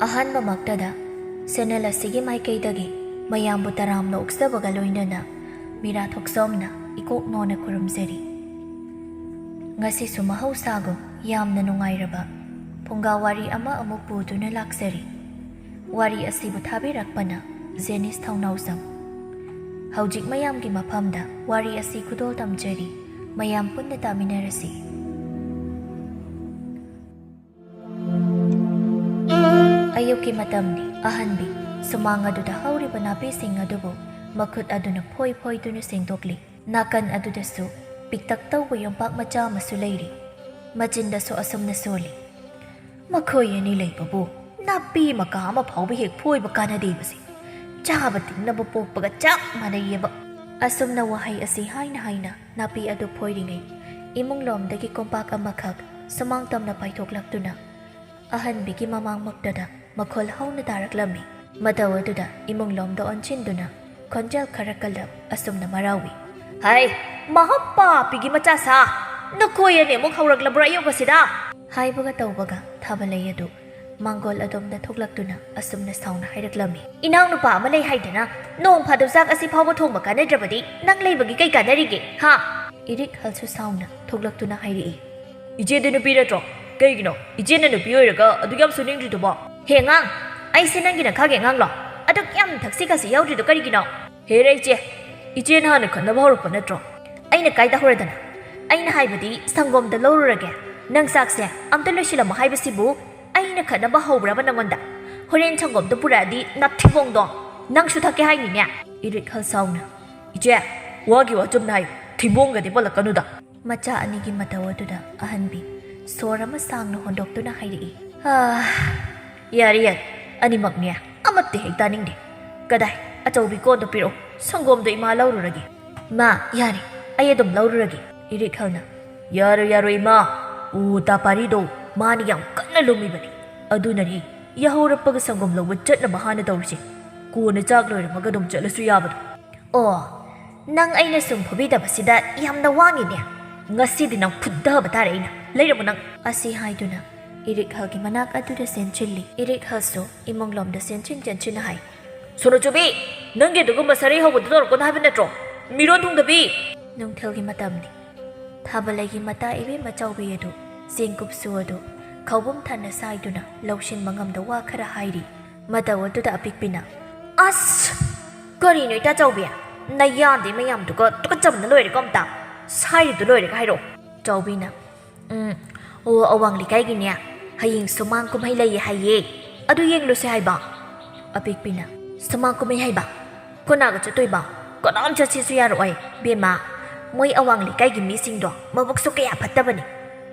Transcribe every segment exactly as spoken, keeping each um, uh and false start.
ꯑꯍꯥꯟꯕꯃꯛꯇꯗ channel ꯑꯁꯤꯒꯤ ꯃꯥꯏꯀꯩꯗꯒꯤ ꯃꯌꯥꯝꯕꯨ ꯇꯔꯥꯝꯅ ꯑꯣꯛꯆꯕꯒ ꯂꯣꯏꯅꯅ ꯃꯤꯔꯥ ꯊꯣꯛꯆꯣꯝꯅ ꯏꯀꯣꯛ ꯅꯣꯟꯅ ꯈꯨꯔꯨꯝꯖꯔꯤ꯫ ꯉꯁꯤꯁꯨ ꯃꯍꯧꯁꯥꯒꯨꯝ ꯌꯥꯝꯅ ꯅꯨꯡꯉꯥꯏꯔꯕ ꯐꯨꯡꯒꯥ ꯋꯥꯔꯤ ꯑꯃ ꯑꯃꯨꯛ ꯄꯨꯗꯨꯅ ꯂꯥꯛꯆꯔꯤ꯫ ꯋꯥꯔꯤ ꯑꯁꯤꯕꯨ ꯊꯥꯕꯤꯔꯛꯄꯅ ꯖꯦꯅꯤꯁ ꯊꯧꯅꯥꯎꯖꯝ꯫ ꯍꯧꯖꯤꯛ ꯃꯌꯥꯝꯒꯤ ꯃꯐꯝꯗ ꯋꯥꯔꯤ ꯑꯁꯤ ꯈꯨꯗꯣꯜ ꯇꯝꯖꯔꯤ꯫ ꯃꯌꯥꯝ ꯄꯨꯟꯅ ꯇꯥꯃꯤꯟꯅꯔꯁꯤ꯫ ꯑꯌꯨꯛꯀꯤ ꯃꯇꯝꯅꯤ꯫ ꯑꯍꯟꯕꯤ ꯁꯨꯃꯥꯡ ꯑꯗꯨꯗ ꯍꯧꯔꯤꯕ ꯅꯥꯄꯤꯁꯤꯡ ꯑꯗꯨꯕꯨ ꯃꯈꯨꯠ ꯑꯗꯨꯅ ꯐꯣꯏ ꯐꯣꯏꯗꯨꯅ ꯁꯦꯡꯗꯣꯛꯂꯤ꯫ ꯅꯥꯀꯟ ꯑꯗꯨꯗꯁꯨ ꯄꯤꯛꯇꯛ ꯇꯧꯕ ꯌꯣꯝꯄꯥꯛ ꯃꯆꯥ ꯑꯃꯁꯨ ꯂꯩꯔꯤ꯫ ꯃꯆꯤꯟꯗꯁꯨ ꯑꯁꯨꯝꯅ ꯁꯣꯜꯂꯤ, "ꯃꯈꯣꯏ ꯑꯅꯤ ꯂꯩꯕꯕꯨ ꯅꯥꯄꯤ ꯃꯀꯥ ꯑꯃ ꯐꯥꯎꯕ ꯍꯦꯛ ꯐꯣꯏꯕ ꯀꯥꯟꯅꯗꯦꯕꯁꯦ꯫ ꯆꯥꯕ ꯇꯤꯡꯅꯕ ꯄꯣꯛꯄꯒ ꯆꯞ ꯃꯥꯟꯅꯩꯌꯦꯕ꯫" ꯑꯁꯨꯝꯅ ꯋꯥꯍꯩ ꯑꯁꯤ ꯍꯥꯏꯅ ꯍꯥꯏꯅ ꯅꯥꯄꯤ ꯑꯗꯨ ꯐꯣꯏꯔꯤꯉꯩ ꯏꯃꯨꯡꯂꯣꯝꯗꯒꯤ ꯀꯣꯝꯄꯥꯛ ꯑꯃꯈꯛ ꯁꯨꯃꯥꯡ ꯇꯝꯅ ꯄꯥꯏꯊꯣꯛꯂꯛꯇꯨꯅ ꯑꯍꯟꯕꯤꯒꯤ ꯃꯃꯥꯡꯃꯛꯇꯗ ꯃꯈꯣꯜ ꯍꯧꯅ ꯇꯥꯔꯛꯂꯝꯃꯤ꯫ ꯃꯇꯧ ꯑꯗꯨꯗ ꯏꯃꯨꯡꯂꯣꯝꯗ ꯑꯣꯟꯁꯤꯟꯗꯨꯅ ꯈꯣꯟꯖꯦꯜ ꯈꯔ ꯀꯜꯂꯞ ꯑꯁꯨꯝꯅ ꯃꯔꯥꯎꯏ, "ꯍꯩ, ꯃꯍꯥ ꯄꯥꯄꯤꯒꯤ ꯃꯆꯥ ꯁꯥ! ꯅꯈꯣꯏ ꯑꯅꯤꯃꯨꯛ ꯍꯧꯔꯛꯂꯕ꯭ꯔꯥ ꯑꯌꯨꯛ ꯑꯁꯤꯗ?" ꯍꯥꯏꯕꯒ ꯇꯧꯕꯒ ꯊꯥꯕꯂꯩ ꯑꯗꯨ ꯃꯥꯡꯒꯣꯜ ꯑꯗꯣꯝꯗ ꯊꯣꯛꯂꯛꯇꯨꯅ ꯑꯁꯨꯝꯅ ꯁꯥꯎꯅ ꯍꯥꯏꯔꯛꯂꯝꯃꯤ, "ꯏꯅꯥꯎꯅꯨꯄꯥ ꯑꯃ ꯂꯩ ꯍꯥꯏꯗꯅ ꯅꯣꯡ ꯐꯥꯗꯣꯛ ꯆꯥꯛ ꯑꯁꯤ ꯐꯥꯎꯕ ꯊꯣꯡꯕ ꯀꯥꯟꯅꯗ꯭ꯔꯕꯗꯤ ꯅꯪ ꯂꯩꯕꯒꯤ ꯀꯩ ꯀꯥꯟꯅꯔꯤꯒꯦ, ꯍꯥ?" ꯏꯔꯤꯛ ꯍꯜꯁꯨ ꯁꯥꯎꯅ ꯊꯣꯛꯂꯛꯇꯨꯅ ꯍꯥꯏꯔꯛꯏ, "ꯏꯆꯦꯗꯤ ꯅꯨꯄꯤ ꯅꯠꯇ꯭ꯔꯣ? ꯀꯩꯒꯤꯅꯣ ꯏꯆꯦꯅ ꯅꯨꯄꯤ ꯑꯣꯏꯔꯒ ꯑꯗꯨꯛ ꯌꯥꯝ ꯁꯨꯅꯤꯡꯗ꯭ꯔꯤꯗꯨꯕꯣ?" "ꯍꯦ ꯑꯉꯥꯡ, ꯑꯩꯁꯦ ꯅꯪꯒꯤ ꯅꯈꯥꯒꯤ ꯑꯉꯥꯡꯂꯣ? ꯑꯗꯨꯛ ꯌꯥꯝ ꯊꯛꯁꯤ ꯈꯥꯁꯤ ꯌꯥꯎꯗ꯭ꯔꯤꯗꯣ ꯀꯔꯤꯒꯤꯅꯣ?" "ꯍꯦꯔꯦ ꯏꯆꯦ, ꯏꯆꯦꯅ ꯍꯥꯟꯅ ꯈꯠꯅꯕ ꯍꯧꯔꯛꯄ ꯅꯠꯇ꯭ꯔꯣ?" "ꯑꯩꯅ ꯀꯥꯏꯗ ꯍꯧꯔꯗꯅ? ꯑꯩꯅ ꯍꯥꯏꯕꯗꯤ ꯁꯪꯒꯣꯝꯗ ꯂꯧꯔꯨꯔꯒꯦ꯫ ꯅꯪ ꯆꯥꯛꯁꯦ ꯑꯝꯇ ꯂꯣꯏꯁꯤꯜꯂꯝꯃꯣ ꯍꯥꯏꯕꯁꯤꯕꯨ ꯑꯩꯅ ꯈꯠꯅꯕ ꯍꯧꯕ꯭ꯔꯕ ꯅꯪꯉꯣꯟꯗ? ꯍꯣꯔꯦꯟ ꯁꯪꯒꯣꯝꯗꯣ ꯄꯨꯔꯛꯑꯗꯤ ꯅꯥꯊꯤꯕꯣꯡꯗꯣ ꯅꯪꯁꯨ ꯊꯛꯀꯦ ꯍꯥꯏꯅꯤꯅꯦ?" ꯏꯔꯤꯛ ꯍꯜꯁꯥꯎꯅ, "ꯏꯆꯦ, ꯋꯥꯒꯤ ꯋꯥ ꯆꯨꯝꯅ ꯍꯥꯏꯌꯨ, ꯊꯤꯕꯣꯡꯒꯗꯤ ꯄꯜꯂꯛꯀꯅꯨꯗ꯫" ꯃꯆꯥ ꯑꯅꯤꯒꯤ ꯃꯇꯧ ꯑꯗꯨꯗ ꯑꯍꯟꯕꯤ ꯁꯣꯔ ꯑꯃ ꯁꯥꯡꯅ ꯍꯣꯟꯗꯣꯛꯇꯨꯅ ꯍꯥꯏꯔꯛꯏ, "ꯑꯥ, ꯌꯥꯔꯦ, ꯌꯥꯔꯦ, ꯑꯅꯤꯃꯛꯅꯦ, ꯑꯃꯠꯇ ꯍꯦꯛ ꯇꯥꯅꯤꯡꯗꯦ꯫ ꯀꯗꯥꯏ, ꯑꯆꯧꯕꯤ ꯀꯣꯟꯗꯣ ꯄꯤꯔꯛꯑꯣ, ꯁꯪꯒꯣꯝꯗꯣ ꯏꯃꯥ ꯂꯧꯔꯨꯔꯒꯦ꯫" "ꯃꯥ, ꯌꯥꯔꯦ, ꯑꯩ ꯑꯗꯨꯝ ꯂꯧꯔꯨꯔꯒꯦ꯫" ꯏꯔꯤꯛ ꯍꯜꯅ, "ꯌꯥꯔꯣꯏ, ꯌꯥꯔꯣꯏ ꯏꯃꯥ, ꯎ ꯇꯥ ꯄꯥꯔꯤꯗꯣ ꯃꯥꯅ ꯌꯥꯝ ꯀꯟꯅ ꯂꯨꯝꯃꯤꯕꯅꯤ꯫ ꯑꯗꯨꯅꯅꯤ ꯌꯥꯍꯧꯔꯛꯄꯒ ꯁꯪꯒꯣꯝ ꯂꯧꯕ ꯆꯠꯅꯕ ꯍꯥꯟꯅ ꯇꯧꯔꯤꯁꯦ꯫ ꯀꯣꯟꯅ ꯆꯥꯛ ꯂꯣꯏꯔꯝꯃꯒ ꯑꯗꯨꯝ ꯆꯠꯂꯁꯨ ꯌꯥꯕꯗꯣ꯫" "ꯑꯣ, ꯅꯪ ꯑꯩꯅ ꯁꯨꯝ ꯐꯨꯕꯤꯗꯕꯁꯤꯗ ꯌꯥꯝꯅ ꯋꯥꯡꯉꯤꯅꯦ꯫ ꯉꯁꯤꯗꯤ ꯅꯪ ꯐꯨꯗꯕ ꯇꯥꯔꯦ ꯑꯩꯅ꯫ ꯂꯩꯔꯝꯃꯣ ꯅꯪ꯫" ꯑꯁꯤ ꯍꯥꯏꯗꯨꯅ ꯏꯔꯤꯛꯍꯜꯒꯤ ꯃꯅꯥꯛ ꯑꯗꯨꯗ ꯆꯦꯟꯁꯤꯜꯂꯤ꯫ ꯏꯔꯤꯛꯍꯜꯁꯨ ꯏꯃꯨꯡꯂꯣꯝꯗ ꯆꯦꯟꯁꯤꯟ ꯆꯦꯟꯁꯤꯟꯅ ꯍꯥꯏ, "ꯁꯣꯅꯣꯆꯨꯕꯤ, ꯅꯪꯒꯤ ꯑꯗꯨꯒꯨꯝꯕ ꯁꯔꯩ ꯍꯧꯕꯗꯨ ꯇꯧꯔꯛꯀꯅꯨ ꯍꯥꯏꯕ ꯅꯠꯇ꯭ꯔꯣ? ꯃꯤꯔꯣꯟ ꯊꯨꯡꯗꯕꯤ!" ꯅꯨꯡꯊꯤꯜꯒꯤ ꯃꯇꯝꯅꯤ꯫ ꯊꯥꯕꯂꯩꯒꯤ ꯃꯇꯥ ꯏꯕꯦꯝꯃ ꯆꯥꯎꯕꯤ ꯑꯗꯨ, ꯆꯦꯡꯀꯨꯞꯁꯨ ꯑꯗꯨ ꯈꯧꯕꯨꯝ ꯊꯟꯅ ꯁꯥꯏꯗꯨꯅ ꯂꯧꯁꯤꯟꯕ ꯉꯝꯗ ꯋꯥ ꯈꯔ ꯍꯥꯏꯔꯤ꯫ ꯃꯇꯧ ꯑꯗꯨꯗ ꯑꯄꯤꯛꯄꯤꯅ, "ꯑꯁ! ꯀꯔꯤꯅꯣ ꯏꯇꯥ ꯆꯥꯎꯕꯤ? ꯅꯌꯥꯗꯤ ꯃꯌꯥꯝꯗꯨꯒ ꯇꯨꯀꯠꯆꯕꯅ ꯂꯣꯏꯔꯦꯀꯣ ꯑꯝꯇ꯫ ꯁꯥꯏꯔꯤꯗꯨ ꯂꯣꯏꯔꯒ ꯍꯥꯏꯔꯛꯑꯣ꯫" ꯆꯥꯎꯕꯤꯅ, "ꯎꯝ, ꯑꯣ, ꯑꯋꯥꯡ ꯂꯩꯀꯥꯏꯒꯤꯅꯦ, ꯍꯌꯦꯡ ꯁꯨꯃꯥꯡ ꯀꯨꯝꯍꯩ ꯂꯩꯌꯦ ꯍꯥꯏꯌꯦ꯫ ꯑꯗꯨ ꯌꯦꯡꯂꯨꯁꯦ ꯍꯥꯏꯕ꯫" ꯑꯄꯤꯛꯄꯤꯅ, "ꯁꯨꯃꯥꯡ ꯀꯨꯝꯍꯩ ꯍꯥꯏꯕ? ꯀꯅꯥꯒ ꯆꯠꯇꯣꯏꯕ? ꯀꯅꯥꯝ ꯆꯠꯁꯤꯁꯨ ꯌꯥꯔꯛꯑꯣꯏ, ꯕꯦꯝꯃ꯫ ꯃꯣꯏ ꯑꯋꯥꯡ ꯂꯩꯀꯥꯏꯒꯤ ꯃꯤꯁꯤꯡꯗꯣ ꯃꯕꯨꯛꯁꯨ ꯀꯌꯥ ꯐꯠꯇꯕꯅꯤ꯫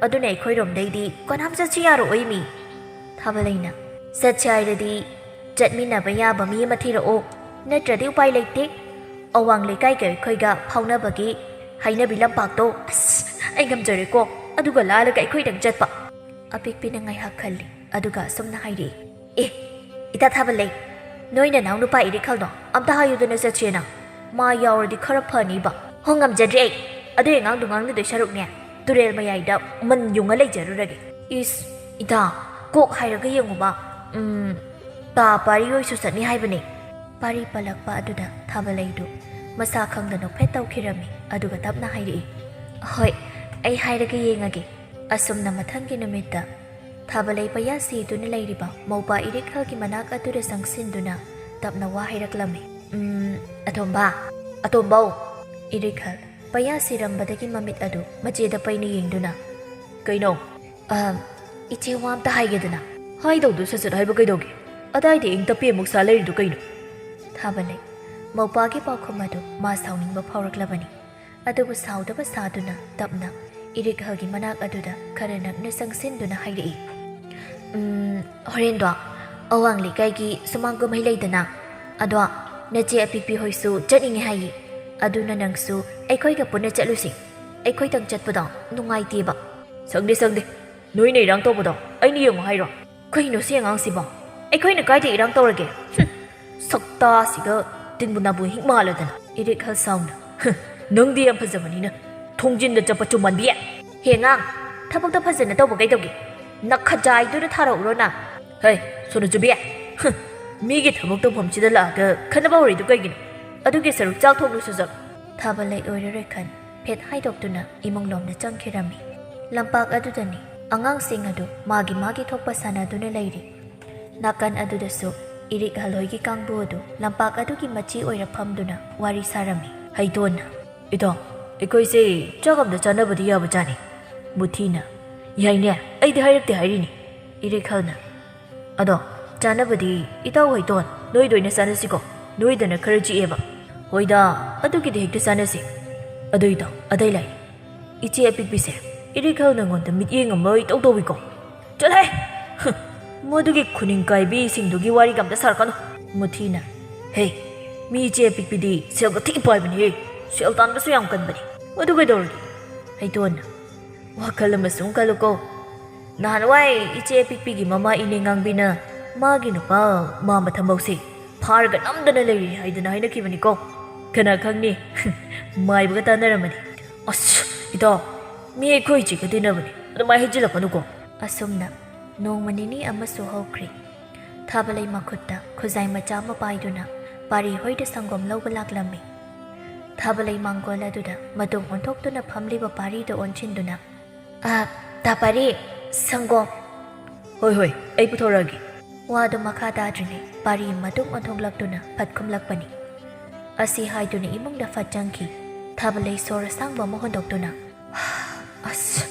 ꯑꯗꯨꯅ ꯑꯩꯈꯣꯏꯔꯣꯝꯗꯩꯗꯤ ꯀꯅꯥꯝ ꯆꯠꯁꯤ ꯌꯥꯔꯛꯑꯣꯏ ꯃꯤ꯫" ꯊꯥꯕꯂꯩꯅ, "ꯆꯠꯁꯦ ꯍꯥꯏꯔꯗꯤ ꯆꯠꯃꯤꯟꯅꯕ ꯌꯥꯕ ꯃꯤ ꯑꯃ ꯊꯤꯔꯛꯑꯣ, ꯅꯠꯇ꯭ꯔꯗꯤ ꯎꯄꯥꯏ ꯂꯩꯇꯦ꯫ ꯑꯋꯥꯡ ꯂꯩꯀꯥꯏꯒ ꯑꯩꯈꯣꯏꯒ ꯐꯥꯎꯅꯕꯒꯤ ꯍꯩꯅꯕꯤ ꯂꯝꯄꯥꯛꯇꯣ, ꯑꯁ, ꯑꯩ ꯉꯝꯖꯔꯣꯏꯀꯣ, ꯑꯗꯨꯒ ꯂꯥꯜꯂꯒ ꯑꯩꯈꯣꯏꯗꯪ ꯆꯠꯄ꯫" ꯑꯄꯤꯛꯄꯤꯅ ꯉꯥꯏꯍꯥꯛ ꯈꯜꯂꯤ, ꯑꯗꯨꯒ ꯑꯁꯨꯝꯅ ꯍꯥꯏꯔꯛꯏ, "ꯑꯦ, ꯏꯇꯥ ꯊꯥꯕꯂꯩ, ꯅꯣꯏ ꯅꯅꯥꯎ ꯅꯨꯄꯥ ꯏꯔꯤꯛꯈꯜꯗꯣ ꯑꯝꯇ ꯍꯥꯏꯌꯨꯗꯅ ꯆꯠꯁꯦꯅ꯫ ꯃꯥ ꯌꯥꯎꯔꯗꯤ ꯈꯔ ꯐꯅꯤꯕ꯫" "ꯍꯣ, ꯉꯝꯖꯗ꯭ꯔꯦ ꯑꯩ꯫ ꯑꯗꯨꯏ ꯑꯉꯥꯡꯗꯣ ꯉꯥꯡꯅꯗꯣꯏ ꯁꯔꯨꯛꯅꯦ, ꯇꯨꯔꯦꯜ ꯃꯌꯥꯏꯗ ꯃꯟ ꯌꯨꯡꯉ ꯂꯩꯖꯔꯨꯔꯒꯦ꯫" "ꯏꯁ, ꯏꯇꯥ, ꯀꯣꯛ ꯍꯥꯏꯔꯒ ꯌꯦꯡꯉꯨꯕ꯫ ꯎꯝ, ꯇꯥ ꯄꯥꯔꯤ ꯍꯣꯏꯁꯨ ꯆꯠꯅꯤ ꯍꯥꯏꯕꯅꯦ꯫" ꯄꯥꯔꯤ ꯄꯜꯂꯛꯄ ꯑꯗꯨꯗ ꯊꯥꯕꯂꯩꯗꯨ ꯃꯁꯥ ꯈꯪꯗ ꯅꯣꯛꯐꯦꯠ ꯇꯧꯈꯤꯔꯝꯃꯤ, ꯑꯗꯨꯒ ꯇꯞꯅ ꯍꯥꯏꯔꯛꯏ, "ꯍꯣꯏ, ꯑꯩ ꯍꯥꯏꯔꯒ ꯌꯦꯡꯉꯒꯦ꯫" ꯑꯁꯨꯝꯅ ꯃꯊꯪꯒꯤ ꯅꯨꯃꯤꯠꯇ ꯊꯥꯕꯂꯩ ꯄꯩꯌꯥ ꯁꯤꯗꯨꯅ ꯂꯩꯔꯤꯕ ꯃꯧꯄꯥ ꯏꯔꯤꯛꯈꯜꯒꯤ ꯃꯅꯥꯛ ꯑꯗꯨꯗ ꯆꯪꯁꯤꯟꯗꯨꯅ ꯇꯞꯅ ꯋꯥ ꯍꯥꯏꯔꯛꯂꯝꯃꯤ꯫ "ꯎꯝ, ꯑꯇꯣꯝꯕ, ꯑꯇꯣꯝꯕꯧ!" ꯏꯔꯤꯛꯈꯜ ꯄꯩꯌꯥ ꯁꯤꯔꯝꯕꯗꯒꯤ ꯃꯃꯤꯠ ꯑꯗꯨ ꯃꯆꯦꯗ ꯄꯩꯅ ꯌꯦꯡꯗꯨꯅ, "ꯀꯩꯅꯣ?" "ꯑ, ꯏꯆꯦ, ꯋꯥ ꯑꯝꯇ ꯍꯥꯏꯒꯦꯗꯅ꯫" "ꯍꯥꯏꯗꯧꯗꯨ ꯁꯠ ꯁꯠ ꯍꯥꯏꯕ ꯀꯩꯗꯧꯒꯦ? ꯑꯗꯥꯏꯗ ꯏꯪ ꯇꯞꯄꯤ ꯑꯃꯨꯛ ꯁꯥ ꯂꯩꯔꯤꯗꯨ ꯀꯩꯅꯣ?" ꯊꯥꯕꯂꯩ ꯃꯧꯄꯥꯒꯤ ꯄꯥꯎꯈꯨꯝ ꯑꯗꯨ ꯃꯥ ꯁꯥꯎꯅꯤꯡꯕ ꯐꯥꯎꯔꯛꯂꯕꯅꯤ꯫ ꯑꯗꯨꯕꯨ ꯁꯥꯎꯗꯕ ꯁꯥꯗꯨꯅ ꯇꯞꯅ ꯏꯔꯤꯛꯍꯜꯒꯤ ꯃꯅꯥꯛ ꯑꯗꯨꯗ ꯈꯔ ꯅꯛꯅ ꯆꯪꯁꯤꯟꯗꯨꯅ ꯍꯥꯏꯔꯛꯏ, "ꯎꯝ, ꯍꯣꯔꯦꯟꯗꯣ ꯑꯋꯥꯡ ꯂꯩꯀꯥꯏꯒꯤ ꯁꯨꯃꯥꯡ ꯀꯨꯝꯍꯩ ꯂꯩꯗꯅ, ꯑꯗꯣ ꯅꯆꯦ ꯑꯄꯤꯛꯄꯤ ꯍꯣꯏꯁꯨ ꯆꯠꯅꯤꯡꯉꯦ ꯍꯥꯏꯌꯦ꯫ ꯑꯗꯨꯅ ꯅꯪꯁꯨ ꯑꯩꯈꯣꯏꯒ ꯄꯨꯟꯅ ꯆꯠꯂꯨꯁꯤ꯫ ꯑꯩꯈꯣꯏꯇꯪ ꯆꯠꯄꯗꯣ ꯅꯨꯡꯉꯥꯏꯇꯦꯕ꯫" "ꯁꯪꯗꯦ, ꯁꯪꯗꯦ꯫ ꯅꯣꯏꯅ ꯏꯔꯥꯡ ꯇꯧꯕꯗꯣ ꯑꯩꯅ ꯌꯦꯡꯉꯨ ꯍꯥꯏꯔꯣ?" "ꯀꯩꯅꯣ ꯁꯤ ꯑꯉꯥꯡꯁꯤꯕꯣ? ꯑꯩꯈꯣꯏꯅ ꯀꯥꯏꯗ ꯏꯔꯥꯡ ꯇꯧꯔꯒꯦ? ꯍꯨꯝ, ꯁꯛꯇꯥꯁꯤꯒ ꯇꯤꯟꯕꯨ ꯅꯥꯕꯨ ꯍꯤꯛ ꯃꯥꯜꯂꯗꯅ꯫" ꯏꯔꯤꯛꯍꯜ ꯁꯥꯎꯅ, "ꯍꯨꯝ, ꯅꯪꯗꯤ ꯌꯥꯝ ꯐꯖꯕꯅꯤꯅ ꯊꯣꯡꯖꯤꯟꯗ ꯆꯠꯄ ꯆꯨꯝꯃꯟꯕꯤ꯫ ꯍꯦ ꯑꯉꯥꯡ, ꯊꯕꯛꯇ ꯐꯖꯅ ꯇꯧꯕ ꯀꯩꯗꯧꯒꯦ? ꯅꯈꯖꯥꯏꯗꯨꯗ ꯊꯥꯔꯛꯎꯔꯣ ꯅꯪ? ꯍꯩ, ꯁꯣꯅꯨꯆꯨꯕꯤ! ꯍꯨꯝ, ꯃꯤꯒꯤ ꯊꯕꯛ ꯇꯧꯐꯝꯁꯤꯗ ꯂꯥꯛꯑꯒ ꯈꯠꯅꯕ ꯍꯧꯔꯤꯗꯨ ꯀꯩꯒꯤꯅꯣ? ꯑꯗꯨꯒꯤ ꯁꯔꯨꯛ ꯆꯥꯛ ꯊꯣꯡꯂꯨꯁꯨ ꯆꯠꯂꯣ꯫ ꯊꯥꯕꯂꯩ ꯑꯣꯏꯔꯔꯣꯏ ꯈꯟ ꯐꯦꯠ ꯍꯥꯏꯗꯣꯛꯇꯨꯅ ꯏꯃꯨꯡꯂꯣꯝꯗ ꯆꯪꯈꯤꯔꯝꯃꯤ꯫ ꯂꯝꯄꯥꯛ ꯑꯗꯨꯗꯅꯤ ꯑꯉꯥꯡꯁꯤꯡ ꯑꯗꯨ ꯃꯥꯒꯤ ꯃꯥꯒꯤ ꯊꯣꯛꯄ ꯁꯥꯟꯅꯗꯨꯅ ꯂꯩꯔꯤ꯫ ꯅꯥꯀꯟ ꯑꯗꯨꯗꯁꯨ ꯏꯔꯤꯛ ꯍꯜꯍꯣꯏꯒꯤ ꯀꯥꯡꯕꯨ ꯑꯗꯨ ꯂꯝꯄꯥꯛ ꯑꯗꯨꯒꯤ ꯃꯆꯤ ꯑꯣꯏꯔ ꯐꯝꯗꯨꯅ ꯋꯥꯔꯤ ꯁꯥꯔꯝꯃꯤ꯫ ꯍꯩꯇꯣꯟꯅ, "ꯏꯇꯥꯎ, ꯑꯩꯈꯣꯏꯁꯦ ꯆꯥꯛ ꯑꯝꯇ ꯆꯥꯅꯕꯗꯤ ꯌꯥꯕꯖꯥꯠꯅꯤ?" ꯃꯨꯊꯤꯅ, "ꯌꯥꯏꯅꯦ, ꯑꯩꯗꯤ ꯍꯥꯏꯔꯛꯇꯦ ꯍꯥꯏꯔꯤꯅꯤ꯫" ꯏꯔꯤꯛ ꯍꯜꯅ, "ꯑꯗꯣ ꯆꯥꯅꯕꯗꯤ ꯏꯇꯥꯎ ꯍꯩꯇꯣꯟ, ꯅꯣꯏꯗ ꯑꯣꯏꯅ ꯆꯥꯅꯁꯤꯀꯣ, ꯅꯣꯏꯗꯅ ꯈꯔ ꯆꯤꯛꯑꯦꯕ꯫" "ꯍꯣꯏꯗ, ꯑꯗꯨꯒꯤꯗꯤ ꯍꯦꯛꯇ ꯆꯥꯅꯁꯤ꯫ ꯑꯗꯣ ꯏꯇꯥꯎ, ꯑꯗꯩ ꯂꯥꯛꯑꯦ꯫ ꯏꯆꯦ ꯑꯄꯤꯛꯄꯤꯁꯦ ꯏꯔꯤꯛ ꯍꯜ ꯅꯪꯉꯣꯟꯗ ꯃꯤꯠꯌꯦꯡ ꯑꯃ ꯏꯇꯧ ꯇꯧꯏꯀꯣ꯫" "ꯆꯠꯂꯍꯦ! ꯍꯨꯝ, ꯃꯗꯨꯒꯤ ꯈꯨꯅꯤꯡ ꯀꯥꯏꯕꯤꯁꯤꯡꯗꯨꯒꯤ ꯋꯥꯔꯤꯒ ꯑꯝꯇ ꯁꯥꯔꯛꯀꯅꯨ꯫" ꯃꯨꯊꯤꯅ, "ꯍꯦ, ꯃꯤ ꯏꯆꯦ ꯑꯄꯤꯛꯄꯤꯗꯤ ꯁꯦꯜꯒ ꯊꯤ ꯄꯥꯏꯕꯅꯦꯍꯦ꯫ ꯁꯦꯜ ꯇꯥꯟꯕꯁꯨ ꯌꯥꯝ ꯀꯟꯕꯅꯦ꯫ ꯑꯗꯨ ꯀꯩꯗꯧꯔꯒꯦ?" ꯍꯩꯇꯣꯟꯅ, "ꯋꯥꯈꯜ ꯑꯃ ꯁꯨꯝ ꯈꯜꯂꯨꯀꯣ꯫ ꯅꯍꯥꯟꯋꯥꯏ ꯏꯆꯦ ꯑꯄꯤꯛꯄꯤꯒꯤ ꯃꯃꯥ ꯏꯅꯦ ꯉꯥꯡꯕꯤꯅ ꯃꯥꯒꯤ ꯅꯨꯄꯥ ꯃꯥ ꯃꯊꯝꯕꯧꯁꯦ ꯐꯥꯔꯒ ꯅꯝꯗꯅ ꯂꯩꯔꯤ ꯍꯥꯏꯗꯅ ꯍꯥꯏꯅꯈꯤꯕꯅꯤꯀꯣ꯫ ꯀꯅꯥ ꯈꯪꯅꯤ, ꯃꯥꯏꯕꯒ ꯇꯥꯟꯅꯔꯝꯃꯗꯤ꯫" "ꯑꯁ, ꯏꯇꯥꯎ, ꯃꯤ ꯑꯩꯈꯣꯏ ꯏꯆꯦꯒ ꯇꯤꯟꯅꯕꯅꯤ, ꯑꯗꯨꯃꯥꯏ ꯍꯥꯏꯖꯤꯜꯂꯛꯀꯅꯨꯀꯣ꯫" ꯑꯁꯨꯝꯅ ꯅꯣꯡꯃ ꯅꯤꯅꯤ ꯑꯃꯁꯨ ꯍꯧꯈ꯭ꯔꯦ꯫ ꯊꯥꯕꯂꯩ ꯃꯈꯨꯠꯇ ꯈꯨꯖꯥꯏ ꯃꯆꯥ ꯑꯃ ꯄꯥꯏꯗꯨꯅ ꯄꯥꯔꯤ ꯍꯣꯏꯗ ꯁꯪꯒꯣꯝ ꯂꯧꯕ ꯂꯥꯛꯂꯝꯃꯤ꯫ ꯊꯥꯕꯂꯩ ꯃꯥꯡꯒꯣꯜ ꯑꯗꯨꯗ ꯃꯇꯨꯡ ꯑꯣꯟꯊꯣꯛꯇꯨꯅ ꯐꯝꯂꯤꯕ ꯄꯥꯔꯤꯗ ꯑꯣꯟꯁꯤꯟꯗꯨꯅ, "ꯑ, ꯇꯥ ꯄꯥꯔꯤ, ꯁꯪꯒꯣꯝ꯫" "ꯍꯣꯏ, ꯍꯣꯏ, ꯑꯩ ꯄꯨꯊꯣꯔꯛꯑꯒꯦ꯫" ꯋꯥꯗꯨ ꯃꯈꯥ ꯇꯥꯗ꯭ꯔꯤꯉꯩ ꯄꯥꯔꯤ ꯃꯇꯨꯡ ꯑꯣꯟꯊꯣꯛꯂꯛꯇꯨꯅ ꯐꯠ ꯈꯨꯝꯂꯛꯄꯅꯤ꯫ ꯑꯁꯤ ꯍꯥꯏꯗꯨꯅ ꯏꯃꯨꯡꯗ ꯐꯠ ꯆꯪꯈꯤ꯫ ꯊꯥꯕꯂꯩ ꯁꯣꯔ ꯑꯁꯥꯡꯕ ꯑꯃ ꯍꯣꯟꯗꯣꯛꯇꯨꯅ, "ꯑꯁ,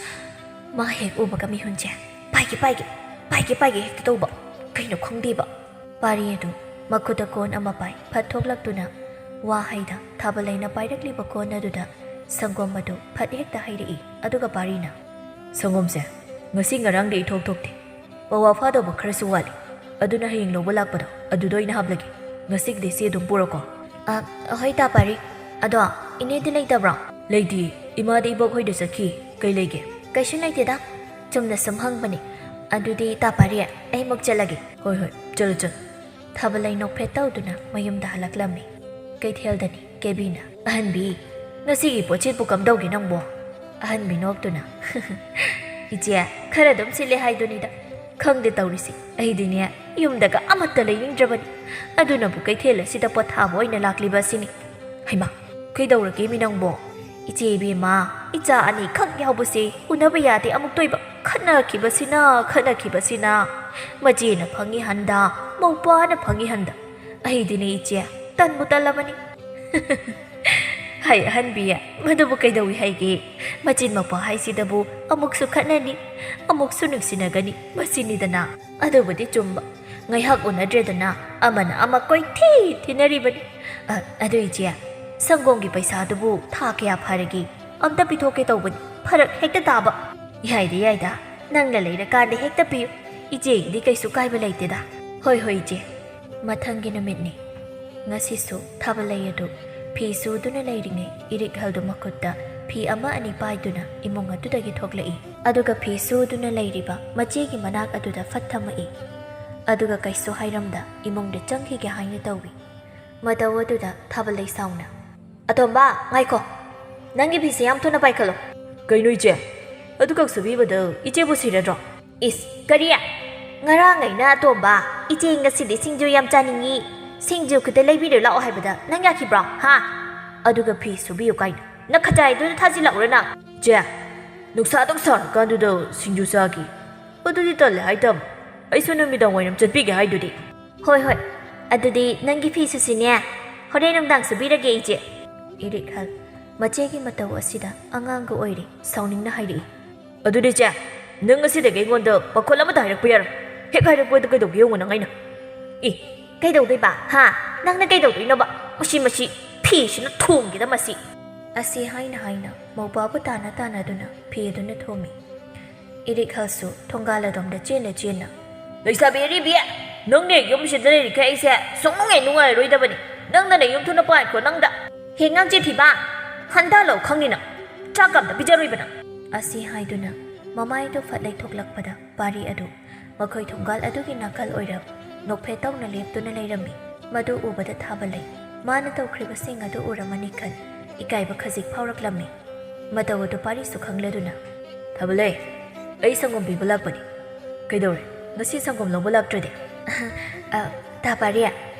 ꯃꯥ ꯍꯦꯛ ꯎꯕꯒ ꯃꯤꯍꯨꯟꯁꯦ ꯄꯥꯏꯒꯦ, ꯄꯥꯏꯒꯦ, ꯄꯥꯏꯒꯦ, ꯄꯥꯏꯒꯦ ꯍꯦꯛꯇ ꯇꯧꯕ꯫ ꯀꯩꯅꯣ ꯈꯪꯗꯦꯕ꯫" ꯄꯥꯔꯤ ꯑꯗꯨ ꯃꯈꯨꯠꯇ ꯀꯣꯟ ꯑꯃ ꯄꯥꯏ ꯐꯠ ꯊꯣꯛꯂꯛꯇꯨꯅ ꯋꯥꯍꯩꯗ ꯊꯥꯕꯂꯩꯅ ꯄꯥꯏꯔꯛꯂꯤꯕ ꯀꯣꯟ ꯑꯗꯨꯗ ꯁꯪꯒꯣꯝ ꯑꯗꯨ ꯐꯠ ꯍꯦꯛꯇ ꯍꯩꯔꯛꯏ꯫ ꯑꯗꯨꯒ ꯄꯥꯔꯤꯅ, "ꯁꯪꯒꯣꯝꯁꯦ ꯉꯁꯤ ꯉꯔꯥꯡꯗꯤ ꯏꯊꯣꯛ ꯊꯣꯛꯇꯦ꯫ ꯄꯋꯥ ꯐꯥꯗꯧꯕ ꯈꯔꯁꯨ ꯋꯥꯠꯂꯤ꯫ ꯑꯗꯨꯅ ꯍꯌꯦꯡ ꯂꯧꯕ ꯂꯥꯛꯄꯗꯣ ꯑꯗꯨꯗ ꯑꯣꯏꯅ ꯍꯥꯞꯂꯒꯦ꯫ ꯉꯁꯤꯒꯤꯗꯤ ꯁꯤ ꯑꯗꯨꯝ ꯄꯨꯔꯣꯀꯣ꯫" "ꯑ, ꯍꯣꯏ ꯇꯥ ꯄꯥꯔꯤ꯫ ꯑꯗꯣ ꯏꯅꯦꯗꯤ ꯂꯩꯇꯕ꯭ꯔꯣ?" "ꯂꯩꯇꯤꯌꯦ꯫ ꯏꯃꯥꯗꯤ ꯏꯕꯣꯛ ꯍꯣꯏꯗ ꯆꯠꯈꯤ꯫ ꯀꯩ ꯂꯩꯒꯦ?" "ꯀꯩꯁꯨ ꯂꯩꯇꯦꯗ꯫ ꯆꯨꯝꯅ ꯁꯨꯝ ꯍꯪꯕꯅꯤ꯫ ꯑꯗꯨꯗꯤ ꯇꯥ ꯄꯥꯔꯤ, ꯑꯩ ꯑꯃꯨꯛ ꯆꯠꯂꯒꯦ꯫" "ꯍꯣꯏ, ꯍꯣꯏ, ꯆꯠꯂꯨ, ꯆꯠꯂꯨ꯫" ꯊꯥꯕꯂꯩ ꯅꯣꯛꯐꯦꯠ ꯇꯧꯗꯨꯅ ꯃꯌꯨꯝꯗ ꯍꯜꯂꯛꯂꯝꯃꯤ꯫ ꯀꯩꯊꯦꯜꯗꯅꯤ ꯀꯦꯕꯤꯅ, "ꯑꯍꯟꯕꯤ, ꯉꯁꯤꯒꯤ ꯄꯣꯠꯁꯤꯠꯄꯨ ꯀꯝꯗꯧꯒꯦ ꯅꯪꯕꯣ?" ꯑꯍꯟꯕꯤ ꯅꯣꯛꯇꯨꯅ, "ꯏꯆꯦ, ꯈꯔ ꯑꯗꯨꯝ ꯁꯤꯠꯂꯦ ꯍꯥꯏꯗꯨꯅꯤꯗ꯫ ꯈꯪꯗꯦ ꯇꯧꯔꯤꯁꯤ, ꯑꯩꯗꯤꯅꯦ ꯌꯨꯝꯗꯒ ꯑꯃꯠꯇ ꯂꯩꯅꯤꯡꯗ꯭ꯔꯕꯅꯤ꯫ ꯑꯗꯨꯅꯕꯨ ꯀꯩꯊꯦꯜ ꯑꯁꯤꯗ ꯄꯣꯠꯊꯥꯕ ꯑꯣꯏꯅ ꯂꯥꯛꯂꯤꯕ ꯑꯁꯤꯅꯤ꯫ ꯍꯩꯃꯥ, ꯀꯩꯗꯧꯔꯒꯦꯃꯤ ꯅꯪꯕꯣ? ꯏꯆꯦ ꯏꯕꯦꯝꯃ, ꯏꯆꯥ ꯑꯅꯤꯈꯛ ꯌꯥꯎꯕꯁꯦ ꯎꯅꯕ ꯌꯥꯗꯦ ꯑꯃꯨꯛꯇꯣꯏꯕ꯫ ꯈꯠꯅꯈꯤꯕꯁꯤꯅ, ꯈꯠꯅꯈꯤꯕꯁꯤꯅ꯫ ꯃꯆꯦꯅ ꯐꯪꯉꯤ ꯍꯟꯗ, ꯃꯧꯄ꯭ꯋꯥꯅ ꯐꯪꯉꯤ ꯍꯟꯗ꯫ ꯑꯩꯗꯤꯅꯦ ꯏꯆꯦ, ꯇꯟꯕꯨ ꯇꯜꯂꯕꯅꯤ꯫" "ꯍꯩ ꯑꯍꯟꯕꯤ, ꯃꯗꯨꯕꯨ ꯀꯩꯗꯧꯏ ꯍꯥꯏꯒꯦ? ꯃꯆꯤꯟ ꯃꯧꯄ꯭ꯋꯥ ꯍꯥꯏꯁꯤꯗꯕꯨ ꯑꯃꯨꯛꯁꯨ ꯈꯠꯅꯅꯤ, ꯑꯃꯨꯛꯁꯨ ꯅꯨꯡꯁꯤꯅꯒꯅꯤ, ꯃꯁꯤꯅꯤꯗꯅ꯫" "ꯑꯗꯨꯕꯨꯗꯤ ꯆꯨꯝꯕ꯫ ꯉꯥꯏꯍꯥꯛ ꯎꯅꯗ꯭ꯔꯦꯗꯅ ꯑꯃꯅ ꯑꯃ ꯀꯣꯏꯊꯤ ꯊꯤꯅꯔꯤꯕꯅꯤ꯫ ꯑ, ꯑꯗꯨ ꯏꯆꯦ, ꯁꯪꯒꯣꯝꯒꯤ ꯄꯩꯁꯥꯗꯨꯕꯨ ꯊꯥ ꯀꯌꯥ ꯐꯥꯔꯒꯦ? ꯑꯝꯇ ꯄꯤꯊꯣꯛꯀꯦ ꯇꯧꯕꯅꯤ, ꯐꯔꯛ ꯍꯦꯛꯇ ꯇꯥꯕ꯫" "ꯌꯥꯏꯗ, ꯌꯥꯏꯗ, ꯅꯪꯅ ꯂꯩꯔꯀꯥꯟꯗ ꯍꯦꯛꯇ ꯄꯤꯌꯨ꯫ ꯏꯆꯦꯒꯤꯗꯤ ꯀꯩꯁꯨ ꯀꯥꯏꯕ ꯂꯩꯇꯦꯗ꯫" "ꯍꯣꯏ, ꯍꯣꯏ, ꯏꯆꯦ꯫" ꯃꯊꯪꯒꯤ ꯅꯨꯃꯤꯠꯅꯤ꯫ ꯉꯁꯤꯁꯨ ꯊꯥꯕꯂꯩ ꯑꯗꯨ ꯐꯤ ꯁꯨꯗꯨꯅ ꯂꯩꯔꯤꯉꯩ, ꯏꯔꯤꯛꯍꯜꯗꯨ ꯃꯈꯨꯠꯇ ꯐꯤ ꯑꯃ ꯑꯅꯤ ꯄꯥꯏꯗꯨꯅ ꯏꯃꯨꯡ ꯑꯗꯨꯗꯒꯤ ꯊꯣꯛꯂꯛꯏ꯫ ꯑꯗꯨꯒ ꯐꯤ ꯁꯨꯗꯨꯅ ꯂꯩꯔꯤꯕ ꯃꯆꯦꯒꯤ ꯃꯅꯥꯛ ꯑꯗꯨꯗ ꯐꯠ ꯊꯝꯃꯛꯏ꯫ ꯑꯗꯨꯒ ꯀꯩꯁꯨ ꯍꯥꯏꯔꯝꯗ ꯏꯃꯨꯡꯗ ꯆꯪꯈꯤꯒꯦ ꯍꯥꯏꯅ ꯇꯧꯏ꯫ ꯃꯇꯧ ꯑꯗꯨꯗ ꯊꯥꯕꯂꯩ ꯁꯥꯎꯅ, "ꯑꯇꯣꯝꯕ, ꯉꯥꯏꯈꯣ꯫ ꯅꯪꯒꯤ ꯐꯤꯁꯦ ꯌꯥꯝ ꯊꯨꯅ ꯄꯥꯏꯈꯠꯂꯣ꯫" "ꯀꯩꯅꯣ ꯏꯆꯦ? ꯑꯗꯨꯈꯛ ꯁꯨꯕꯤꯕꯗ ꯏꯆꯦꯕꯨ ꯁꯤꯔꯗ꯭ꯔꯣ?" "ꯏꯁ, ꯀꯔꯤ? ꯉꯔꯥꯡ ꯑꯩꯅ ꯑꯇꯣꯝꯕ, ꯏꯆꯦ ꯉꯁꯤꯗꯤ ꯁꯤꯡꯖꯨ ꯌꯥꯝ ꯆꯥꯅꯤꯡꯉꯤ, ꯁꯤꯡꯖꯨ ꯈꯤꯇ ꯂꯩꯕꯤꯔꯨ ꯂꯥꯛꯑꯣ ꯍꯥꯏꯕꯗ ꯅꯪ ꯌꯥꯈꯤꯕ꯭ꯔꯣ? ꯍꯥ? ꯑꯗꯨꯒ ꯐꯤ ꯁꯨꯕꯤꯌꯨ ꯀꯥꯏꯅ ꯅꯈꯖꯥꯏꯗꯨꯗ ꯊꯥꯖꯤꯜꯂꯛꯎꯔ ꯅꯪ?" "ꯆꯦ, ꯅꯨꯡꯁꯥ ꯑꯗꯨꯛ ꯁꯥꯔꯀꯥꯟꯗꯨꯗ ꯁꯤꯡꯖꯨ ꯆꯥꯒꯤ? ꯑꯗꯨꯗꯤ ꯇꯜꯂꯦ ꯍꯥꯏꯇꯕ꯫ ꯑꯩꯁꯨ ꯅꯨꯃꯤꯗꯥꯡ ꯋꯥꯏꯔꯝ ꯆꯠꯄꯤꯒꯦ ꯍꯥꯏꯗꯨꯗꯤ꯫" "ꯍꯣꯏ, ꯍꯣꯏ꯫ ꯑꯗꯨꯗꯤ ꯅꯪꯒꯤ ꯐꯤ ꯁꯨꯁꯤꯅꯦ꯫ ꯍꯣꯔꯦꯟ ꯅꯨꯡꯗꯥꯡ ꯁꯨꯕꯤꯔꯒꯦ ꯏꯆꯦ꯫" ꯏꯔꯤꯛꯍꯜ ꯃꯆꯦꯒꯤ ꯃꯇꯧ ꯑꯁꯤꯗ ꯑꯉꯥꯡꯒ ꯑꯣꯏꯔꯦ, ꯁꯥꯎꯅꯤꯡꯅ ꯍꯥꯏꯔꯛꯏ꯫ "ꯑꯗꯨꯗꯤ ꯆꯦ, ꯅꯪ ꯉꯁꯤꯗꯒꯤ ꯑꯩꯉꯣꯟꯗ ꯄꯥꯈꯣꯜ ꯑꯃꯇ ꯍꯥꯏꯔꯛꯄ ꯌꯥꯔꯣꯏ꯫ ꯍꯦꯛ ꯍꯥꯏꯔꯛꯄꯗ ꯀꯩꯗꯧꯒꯦ ꯌꯦꯡꯉꯣ ꯅꯪ ꯑꯩꯅ꯫" "ꯑꯦ, ꯀꯩꯗꯧꯗꯣꯏꯕ? ꯍꯥ? ꯅꯪꯅ ꯀꯩꯗꯧꯗꯣꯏꯅꯣꯕ? ꯃꯁꯤ, ꯃꯁꯤ ꯐꯤꯁꯤꯅ ꯊꯣꯝꯒꯦꯗ ꯃꯁꯤ꯫" ꯑꯁꯤ ꯍꯥꯏꯅ ꯍꯥꯏꯅ ꯃꯧꯄꯥꯕꯨ ꯇꯥꯟꯅ ꯇꯥꯟꯅꯗꯨꯅ ꯐꯤ ꯑꯗꯨꯅ ꯊꯣꯝꯃꯤ꯫ ꯏꯔꯤꯛꯍꯜꯁꯨ ꯊꯣꯡꯒꯥꯜ ꯑꯗꯣꯝꯗ ꯆꯦꯟꯅ ꯆꯦꯟꯅ, "ꯂꯩꯁꯥꯕꯤ ꯑꯔꯤꯕꯤ, ꯅꯪꯅꯦ ꯌꯨꯝꯁꯤꯗ ꯂꯩꯔꯤꯈꯩ ꯑꯩꯁꯦ ꯁꯨꯡꯅꯨꯡ ꯍꯦꯛ ꯅꯨꯡꯉꯥꯏꯔꯔꯣꯏꯗꯕꯅꯤ꯫ ꯅꯪꯅꯅꯦ ꯌꯨꯝ ꯊꯨꯅ ꯄꯥꯟꯈ꯭ꯔꯣ ꯅꯪꯗ꯫" "ꯍꯦ ꯉꯥꯡꯆꯦ ꯊꯤꯕ, ꯍꯟꯗ ꯂꯧ ꯈꯪꯅꯤ ꯅꯪ꯫ ꯆꯥꯛ ꯑꯝꯇ ꯄꯤꯖꯔꯣꯏꯕ ꯅꯪ꯫" ꯑꯁꯤ ꯍꯥꯏꯗꯨꯅ ꯃꯃꯥꯏꯗꯨ ꯐꯠ ꯂꯩꯊꯣꯛꯂꯛꯄꯗ ꯄꯥꯔꯤ ꯑꯗꯨ ꯃꯈꯣꯏ ꯊꯣꯡꯒꯥꯜ ꯑꯗꯨꯒꯤ ꯅꯥꯀꯜ ꯑꯣꯏꯔꯞ ꯅꯣꯛꯐꯦꯠ ꯇꯧꯅ ꯂꯦꯞꯇꯨꯅ ꯂꯩꯔꯝꯃꯤ꯫ ꯃꯗꯨ ꯎꯕꯗ ꯊꯥꯕꯂꯩ ꯃꯥꯅ ꯇꯧꯈ꯭ꯔꯤꯕꯁꯤꯡ ꯑꯗꯨ ꯎꯔꯝꯃꯅꯤ ꯈꯟ ꯏꯀꯥꯏꯕ ꯈꯖꯤꯛ ꯐꯥꯎꯔꯛꯂꯝꯃꯤ꯫ ꯃꯇꯧ ꯑꯗꯨ ꯄꯥꯔꯤꯁꯨ ꯈꯪꯂꯗꯨꯅ, "ꯊꯥꯕꯂꯩ, ꯑꯩ ꯁꯪꯒꯣꯝ ꯄꯤꯕ ꯂꯥꯛꯄꯅꯤ꯫ ꯀꯩꯗꯧꯔꯦ? ꯉꯁꯤ ꯁꯪꯒꯣꯝ ꯂꯧꯕ ꯂꯥꯛꯇ꯭ꯔꯗꯤ? ꯑ, ꯇꯥ ꯄꯥꯔꯤ,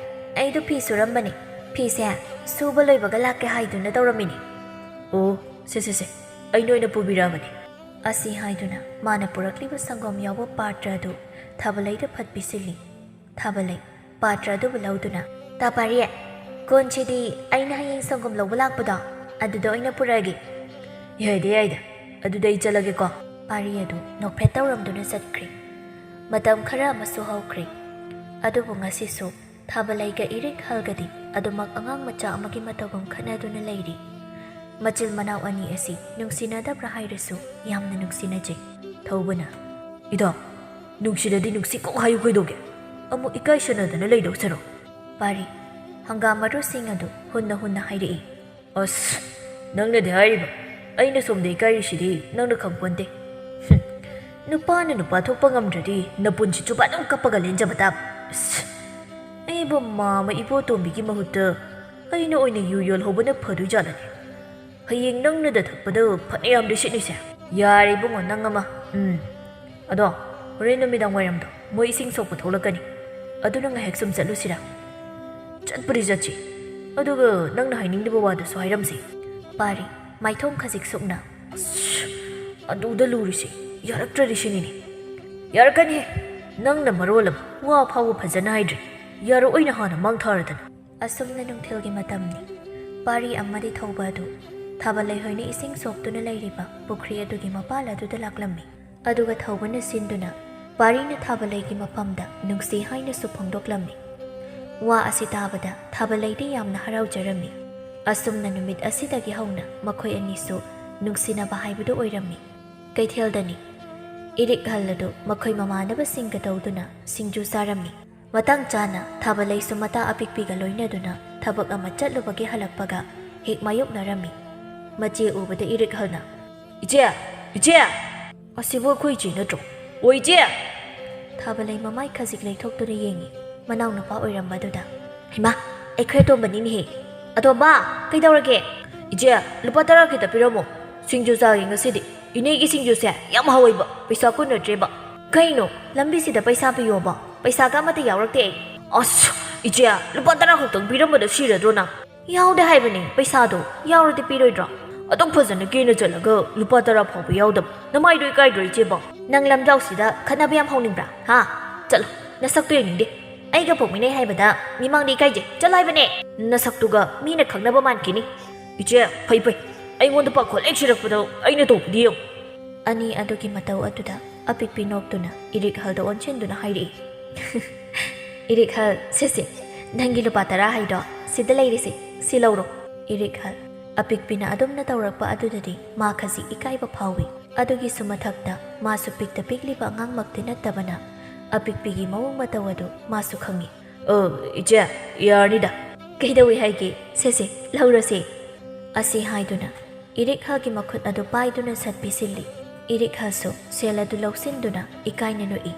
ꯑꯩꯗꯣ ꯐꯤ ꯁꯨꯔꯝꯕꯅꯤ꯫ ꯐꯤꯁꯦ ꯁꯨꯕ ꯂꯣꯏꯕꯒ ꯂꯥꯛꯀꯦ ꯍꯥꯏꯗꯨꯅ ꯇꯧꯔꯝꯃꯤꯅꯤ꯫ ꯑꯣ, ꯁꯦ, ꯁꯦ, ꯁꯦ, ꯑꯩꯅ ꯑꯣꯏꯅ ꯄꯨꯕꯤꯔꯛꯑꯕꯅꯤ꯫ ꯑꯁꯤ ꯍꯥꯏꯗꯨꯅ ꯃꯥꯅ ꯄꯨꯔꯛꯂꯤꯕ ꯁꯪꯒꯣꯝ ꯌꯥꯎꯕ ꯄꯥꯇ꯭ꯔ ꯑꯗꯨ ꯊꯥꯕꯂꯩꯗ ꯐꯠ ꯄꯤꯁꯤꯜꯂꯤ꯫ ꯊꯥꯕꯂꯩ ꯄꯥꯇ꯭ꯔ ꯑꯗꯨꯕꯨ ꯂꯧꯗꯨꯅ, "ꯇꯥ ꯄꯥꯔꯤ, ꯀꯣꯟꯁꯤꯗꯤ ꯑꯩꯅ ꯍꯌꯦꯡ ꯁꯪꯒꯣꯝ ꯂꯧꯕ ꯂꯥꯛꯄꯗꯣ ꯑꯗꯨꯗ ꯑꯣꯏꯅ ꯄꯨꯔꯛꯑꯒꯦ꯫" "ꯌꯥꯏꯗ, ꯌꯥꯏꯗ, ꯑꯗꯨꯗꯤ ꯑꯩ ꯆꯠꯂꯒꯦꯀꯣ꯫" ꯄꯥꯔꯤ ꯑꯗꯨ ꯅꯣꯛꯐꯦꯠ ꯇꯧꯔꯝꯗꯨꯅ ꯆꯠꯈ꯭ꯔꯦ꯫ ꯃꯇꯝ ꯈꯔ ꯑꯃꯁꯨ ꯍꯧꯈ꯭ꯔꯦ꯫ ꯑꯗꯨꯕꯨ ꯉꯁꯤꯁꯨ ꯊꯥꯕꯂꯩꯒ ꯏꯔꯤꯛꯍꯜꯒꯗꯤ ꯑꯗꯨꯃꯛ ꯑꯉꯥꯡ ꯃꯆꯥ ꯑꯃꯒꯤ ꯃꯇꯧꯒꯨꯝ ꯈꯠꯅꯗꯨꯅ ꯂꯩꯔꯤ꯫ ꯃꯆꯤꯜ ꯃꯅꯥꯎ ꯑꯅꯤ ꯑꯁꯤ ꯅꯨꯡꯁꯤꯅꯗꯕ꯭ꯔꯥ ꯍꯥꯏꯔꯁꯨ ꯌꯥꯝꯅ ꯅꯨꯡꯁꯤꯅꯖꯩ꯫ ꯊꯧꯕꯅ, "ꯏꯗꯣ, ꯅꯨꯡꯁꯤꯅꯗꯤ ꯅꯨꯡꯁꯤ ꯀꯣꯛ ꯍꯥꯏꯌꯨ ꯀꯩꯗꯧꯒꯦ? ꯑꯃꯨꯛ ꯏꯀꯥꯏꯁꯟꯅꯗꯅ ꯂꯩꯗꯧ ꯁꯔꯨꯛ꯫" ꯄꯥꯔꯤ ꯍꯪꯒꯥꯝ ꯃꯔꯨꯁꯤꯡ ꯑꯗꯨ ꯍꯨꯟꯅ ꯍꯨꯟꯅ ꯍꯥꯏꯔꯛꯏ꯫ "ꯑꯁ, ꯅꯪꯅꯗꯤ ꯍꯥꯏꯔꯤꯕ, ꯑꯩꯅ ꯁꯣꯝꯗ ꯏꯀꯥꯏꯔꯤꯁꯤꯗꯤ ꯅꯪꯅ ꯈꯪꯄꯣꯟꯇꯦ꯫ ꯍꯨꯝ, ꯅꯨꯄꯥꯅ ꯅꯨꯄꯥ ꯊꯣꯛꯄ ꯉꯝꯗ꯭ꯔꯗꯤ ꯅꯄꯨꯟꯁꯤ ꯆꯨꯞꯄ ꯑꯗꯨꯝ ꯀꯞꯄꯒ ꯂꯦꯟꯖꯕ ꯇꯥꯕ꯫ ꯑꯁ, ꯑꯩꯕꯨ ꯃꯥꯃ ꯏꯕꯣꯇꯣꯝꯕꯤꯒꯤ ꯃꯍꯨꯠꯇ ꯑꯩꯅ ꯑꯣꯏꯅ ꯌꯨ ꯌꯣꯜꯍꯧꯕꯅ ꯐꯗꯣꯏ ꯖꯥꯠꯂꯅꯦ꯫ ꯍꯌꯦꯡ ꯅꯪꯅꯗ ꯊꯛꯄꯗ ꯐꯅꯌꯥꯝꯗꯤ ꯁꯤꯠꯅꯤꯁꯦ꯫" "ꯌꯥꯔꯦ ꯏꯕꯨꯡꯉꯣ, ꯅꯪ ꯑꯃ꯫ ꯎꯝ꯫ ꯑꯗꯣ, ꯍꯣꯔꯦꯟ ꯅꯨꯃꯤꯗꯥꯡ ꯋꯥꯏꯔꯝꯗꯣ ꯃꯣꯏ ꯏꯁꯤꯡ ꯁꯣꯛꯄ ꯊꯣꯛꯂꯛꯀꯅꯤ꯫ ꯑꯗꯨꯅ ꯉꯥꯏꯍꯥꯛ ꯁꯨꯝ ꯆꯠꯂꯨꯁꯤꯔꯥ?" "ꯆꯠꯄꯨꯗꯤ ꯆꯠꯁꯤ꯫ ꯑꯗꯨꯒ ꯅꯪꯅ ꯍꯥꯏꯅꯤꯡꯂꯤꯕ ꯋꯥꯗꯨꯁꯨ ꯍꯥꯏꯔꯝꯁꯤ꯫" ꯄꯥꯔꯤ ꯃꯥꯏꯊꯣꯡ ꯈꯖꯤꯛ ꯁꯨꯛꯅ, "ꯑꯁ, ꯑꯗꯨꯗ ꯂꯨꯔꯤꯁꯦ, ꯌꯥꯔꯛꯇ꯭ꯔꯗꯤ ꯁꯤꯅꯤꯅꯦ꯫" "ꯌꯥꯔꯛꯀꯅꯤꯍꯦ꯫ ꯅꯪꯅ ꯃꯔꯣꯜ ꯑꯃ ꯋꯥ ꯐꯥꯎꯕ ꯐꯖꯅ ꯍꯥꯏꯗ꯭ꯔꯤ꯫ ꯌꯥꯔꯛꯑꯣꯏꯅ ꯍꯥꯟꯅ ꯃꯥꯡ ꯊꯥꯔꯗꯅ꯫" ꯑꯁꯨꯝꯅ ꯅꯨꯡꯊꯤꯜꯒꯤ ꯃꯇꯝꯅꯤ꯫ ꯄꯥꯔꯤ ꯑꯃꯗꯤ ꯊꯧꯕ ꯑꯗꯨ ꯊꯥꯕꯂꯩ ꯍꯣꯏꯅ ꯏꯁꯤꯡ ꯁꯣꯛꯇꯨꯅ ꯂꯩꯔꯤꯕ ꯄꯨꯈ꯭ꯔꯤ ꯑꯗꯨꯒꯤ ꯃꯄꯥꯜ ꯑꯗꯨꯗ ꯂꯥꯛꯂꯝꯃꯤ꯫ ꯑꯗꯨꯒ ꯊꯧꯕꯅ ꯁꯤꯟꯗꯨꯅ ꯄꯥꯔꯤꯅ ꯊꯥꯕꯂꯩꯒꯤ ꯃꯐꯝꯗ ꯅꯨꯡꯁꯤ ꯍꯥꯏꯅꯁꯨ ꯐꯣꯡꯗꯣꯛꯂꯝꯃꯤ꯫ ꯋꯥ ꯑꯁꯤ ꯇꯥꯕꯗ ꯊꯥꯕꯂꯩꯗꯤ ꯌꯥꯝꯅ ꯍꯔꯥꯎꯖꯔꯝꯃꯤ꯫ ꯑꯁꯨꯝꯅ ꯅꯨꯃꯤꯠ ꯑꯁꯤꯗꯒꯤ ꯍꯧꯅ ꯃꯈꯣꯏ ꯑꯅꯤꯁꯨ ꯅꯨꯡꯁꯤꯅꯕ ꯍꯥꯏꯕꯗꯨ ꯑꯣꯏꯔꯝꯃꯤ꯫ ꯀꯩꯊꯦꯜꯗꯅꯤ꯫ ꯏꯔꯤꯛꯍꯜ ꯑꯗꯨ ꯃꯈꯣꯏ ꯃꯃꯥꯟꯅꯕꯁꯤꯡꯒ ꯇꯧꯗꯨꯅ ꯁꯤꯡꯖꯨ ꯆꯥꯔꯝꯃꯤ꯫ ꯃꯇꯥꯡ ꯆꯥꯅ ꯊꯥꯕꯂꯩꯁꯨ ꯃꯇꯥ ꯑꯄꯤꯛꯄꯤꯒ ꯂꯣꯏꯅꯗꯨꯅ ꯊꯕꯛ ꯑꯃ ꯆꯠꯂꯨꯕꯒꯤ ꯍꯜꯂꯛꯄꯒ ꯍꯦꯛ ꯃꯥꯌꯣꯛꯅꯔꯝꯃꯤ꯫ ꯃꯆꯦ ꯎꯕꯗ ꯏꯔꯤꯛꯍꯜꯅ, "ꯏꯆꯦ! ꯏꯆꯦ!" "ꯑꯁꯤꯕꯨ ꯑꯩꯈꯣꯏ ꯏꯆꯦ ꯅꯠꯇ꯭ꯔꯣ? ꯑꯣ, ꯏꯆꯦ!" ꯊꯥꯕꯂꯩ ꯃꯃꯥꯏ ꯈꯖꯤꯛ ꯂꯩꯊꯣꯛꯇꯨꯅ ꯌꯦꯡꯉꯤ꯫ ꯃꯅꯥꯎꯅꯨꯄꯥ ꯑꯣꯏꯔꯝꯕꯗꯨꯗ, "ꯍꯩꯃꯥ, ꯑꯩꯈꯣꯏ ꯑꯇꯣꯝꯕꯅꯤꯅꯦꯍꯦ꯫ ꯑꯇꯣꯝꯕ, ꯀꯩꯗꯧꯔꯒꯦ?" "ꯏꯆꯦ, ꯂꯨꯄꯥ ꯇꯔꯥ ꯈꯤꯇ ꯄꯤꯔꯝꯃꯣ꯫ ꯁꯤꯡꯖꯨ ꯆꯥꯒꯦ ꯉꯁꯤꯗꯤ꯫" "ꯏꯅꯦꯒꯤ ꯁꯤꯡꯖꯨꯁꯦ ꯌꯥꯝ ꯍꯥꯎꯋꯦꯕ, ꯄꯩꯁꯥ ꯀꯣꯟꯅꯗ꯭ꯔꯦꯕ꯫ ꯀꯩꯅꯣ, ꯂꯝꯕꯤꯁꯤꯗ ꯄꯩꯁꯥ ꯄꯤꯌꯣꯕ? ꯄꯩꯁꯥꯒ ꯑꯃꯠꯇ ꯌꯥꯎꯔꯛꯇꯦ ꯑꯩ꯫" "ꯑꯁ, ꯏꯆꯦ, ꯂꯨꯄꯥ ꯇꯔꯥ ꯈꯛꯇꯪ ꯄꯤꯔꯝꯕꯗ ꯁꯤꯔꯗ꯭ꯔꯣ ꯅꯪ?" "ꯌꯥꯎꯗꯦ ꯍꯥꯏꯕꯅꯦ ꯄꯩꯁꯥꯗꯣ, ꯌꯥꯎꯔꯗꯤ ꯄꯤꯔꯣꯏꯗ꯭ꯔꯣ? ꯑꯗꯨꯛ ꯐꯖꯅ ꯀꯦꯅ ꯆꯠꯂꯒ ꯂꯨꯄꯥ ꯇꯔꯥ ꯐꯥꯎꯕ ꯌꯥꯎꯗꯕ꯫ ꯅꯃꯥꯏꯗꯣ ꯏꯀꯥꯏꯗ꯭ꯔꯣ ꯏꯆꯦꯕꯣ?" "ꯅꯪ ꯂꯝꯖꯥꯎꯁꯤꯗ ꯈꯠꯅꯕ ꯌꯥꯝ ꯍꯧꯅꯤꯡꯕ꯭ꯔꯥ? ꯍꯥ? ꯆꯠꯂꯣ, ꯅꯁꯛꯇꯣ ꯌꯦꯡꯅꯤꯡꯗꯦ꯫ ꯑꯩꯒ ꯄꯣꯛꯃꯤꯟꯅꯩ ꯍꯥꯏꯕꯗ ꯃꯤꯃꯥꯡꯗ ꯏꯀꯥꯏꯖꯩ꯫ ꯆꯠꯂꯣ ꯍꯥꯏꯕꯅꯦ꯫ ꯅꯁꯛꯇꯨꯒ ꯃꯤꯅ ꯈꯪꯅꯕ ꯃꯥꯟꯈꯤꯅꯤ꯫" "ꯏꯆꯦ, ꯐꯩ ꯐꯩ, ꯑꯩꯉꯣꯟꯗ ꯄꯥꯈꯣꯜ ꯍꯦꯛ ꯁꯤꯔꯛꯄꯗꯣ ꯑꯩꯅ ꯇꯧꯕꯗꯤ ꯌꯦꯡꯉꯨ꯫" ꯑꯅꯤ ꯑꯗꯨꯒꯤ ꯃꯇꯧ ꯑꯗꯨꯗ ꯑꯄꯤꯛꯄꯤ ꯅꯣꯛꯇꯨꯅ ꯏꯔꯤꯛꯍꯜꯗ ꯑꯣꯟꯁꯤꯟꯗꯨꯅ ꯍꯥꯏꯔꯛꯏ, "ꯏꯔꯤꯛꯍꯜ, ꯁꯦ ꯁꯦ, ꯅꯪꯒꯤ ꯂꯨꯄꯥ ꯇꯔꯥ ꯍꯥꯏꯗꯣ ꯁꯤꯗ ꯂꯩꯔꯤꯁꯦ, ꯁꯤ ꯂꯧꯔꯣ꯫" ꯏꯔꯤꯛꯍꯜ ꯑꯄꯤꯛꯄꯤꯅ ꯑꯗꯨꯝꯅ ꯇꯧꯔꯛꯄ ꯑꯗꯨꯗꯗꯤ ꯃꯥ ꯈꯖꯤꯛ ꯏꯀꯥꯏꯕ ꯐꯥꯎꯏ꯫ ꯑꯗꯨꯒꯤꯁꯨ ꯃꯊꯛꯇ ꯃꯥꯁꯨ ꯄꯤꯛꯇ ꯄꯤꯛꯂꯤꯕ ꯑꯉꯥꯡꯃꯛꯇꯤ ꯅꯠꯇꯕꯅ ꯑꯄꯤꯛꯄꯤꯒꯤ ꯃꯑꯣꯡ ꯃꯇꯧ ꯑꯗꯨ ꯃꯥꯁꯨ ꯈꯪꯏ꯫ "ꯑ, ꯏꯆꯦ, ꯌꯥꯔꯅꯤꯗ꯫" "ꯀꯩꯗꯧꯏ ꯍꯥꯏꯒꯦ? ꯁꯦ ꯁꯦ, ꯂꯧꯔꯣꯁꯦ꯫" ꯑꯁꯤ ꯍꯥꯏꯗꯨꯅ ꯏꯔꯤꯛꯍꯜꯒꯤ ꯃꯈꯨꯠ ꯑꯗꯨ ꯄꯥꯏꯗꯨꯅ ꯁꯠ ꯄꯤꯁꯤꯜꯂꯤ꯫ ꯏꯔꯤꯛꯍꯜꯁꯨ ꯁꯦꯜ ꯑꯗꯨ ꯂꯧꯁꯤꯟꯗꯨꯅ ꯏꯀꯥꯏꯅ ꯅꯣꯛꯏ꯫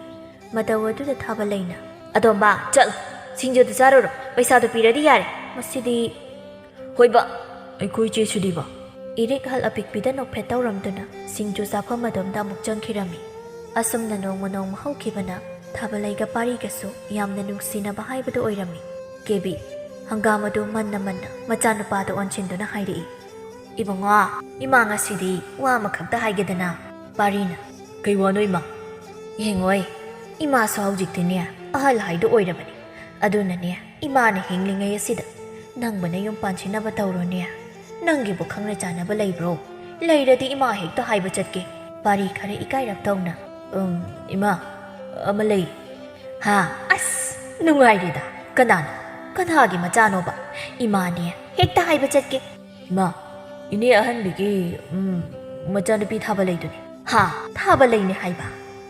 ꯃꯇꯧ ꯑꯗꯨꯗ ꯊꯥꯕꯂꯩꯅ, "ꯑꯇꯣꯝꯕ, ꯆꯠꯂꯣ, ꯁꯤꯡꯖꯨꯗꯨ ꯆꯥꯔꯨꯔꯣ, ꯄꯩꯁꯥꯗꯨ ꯄꯤꯔꯗꯤ ꯌꯥꯔꯦ꯫ ꯃꯁꯤꯗꯤ꯫" "ꯍꯣꯏꯕ, ꯑꯩꯈꯣꯏ ꯆꯦꯁꯨꯗꯤꯕ?" ꯏꯔꯤꯛꯍꯜ ꯑꯄꯤꯛꯄꯤꯗ ꯅꯣꯛꯐꯦꯠ ꯇꯧꯔꯝꯗꯨꯅ ꯁꯤꯡꯖꯨ ꯆꯥꯐꯝ ꯑꯗꯣꯝꯗ ꯑꯃꯨꯛ ꯆꯪꯈꯤꯔꯝꯃꯤ꯫ ꯑꯁꯨꯝꯅ ꯅꯣꯡꯃ ꯅꯣꯡꯃ ꯍꯧꯈꯤꯕꯅ ꯊꯥꯕꯂꯩꯒ ꯄꯥꯔꯤꯒꯁꯨ ꯌꯥꯝꯅ ꯅꯨꯡꯁꯤꯅꯕ ꯍꯥꯏꯕꯗꯨ ꯑꯣꯏꯔꯝꯃꯤ꯫ ꯀꯦꯕꯤ, ꯍꯪꯒꯥꯝ ꯑꯗꯨ ꯃꯟꯅ ꯃꯟꯅ ꯃꯆꯥꯅꯨꯄꯥꯗ ꯑꯣꯟꯁꯤꯟꯗꯨꯅ ꯍꯥꯏꯔꯛꯏ, "ꯏꯕꯨꯡꯉꯣ, ꯏꯃꯥ ꯉꯁꯤꯗꯤ ꯋꯥ ꯑꯃꯈꯛꯇ ꯍꯥꯏꯒꯦꯗꯅ꯫" ꯄꯥꯔꯤꯅ, "ꯀꯩ ꯋꯥꯅꯣ ꯏꯃꯥ?" "ꯌꯦꯡꯉꯣꯏ, ꯏꯃꯥꯁꯨ ꯍꯧꯖꯤꯛꯇꯤꯅꯦ ꯑꯍꯜ ꯍꯥꯏꯗꯣ ꯑꯣꯏꯔꯕꯅꯤ꯫ ꯑꯗꯨꯅꯅꯦ ꯏꯃꯥꯅ ꯍꯤꯡꯂꯤꯉꯩ ꯑꯁꯤꯗ ꯅꯪꯕꯨ ꯅꯌꯨꯝ ꯄꯥꯟꯁꯤꯟꯅꯕ ꯇꯧꯔꯣꯅꯦ꯫ ꯅꯪꯒꯤꯕꯨ ꯈꯪꯅ ꯆꯥꯟꯅꯕ ꯂꯩꯕ꯭ꯔꯣ? ꯂꯩꯔꯗꯤ ꯏꯃꯥ ꯍꯦꯛꯇ ꯍꯥꯏꯕ ꯆꯠꯀꯦ꯫" ꯄꯥꯔꯤ ꯈꯔ ꯏꯀꯥꯏꯔꯞ ꯇꯧꯅ, "ꯎꯝ, ꯏꯃꯥ, ꯑꯃ ꯂꯩ꯫" "ꯍꯥ? ꯑꯁ, ꯅꯨꯡꯉꯥꯏꯔꯦꯗ꯫ ꯀꯅꯥꯅꯣ? ꯀꯅꯥꯒꯤ ꯃꯆꯥꯅꯣꯕ? ꯏꯃꯥꯅꯦ ꯍꯦꯛꯇ ꯍꯥꯏꯕ ꯆꯠꯀꯦ꯫" "ꯏꯃꯥ, ꯏꯅꯦ ꯑꯍꯟꯕꯤꯒꯤ, ꯎꯝ, ꯃꯆꯥꯅꯨꯄꯤ ꯊꯥꯕꯂꯩꯗꯨꯅꯤ꯫" "ꯍꯥ? ꯊꯥꯕꯂꯩꯅꯦ ꯍꯥꯏꯕ?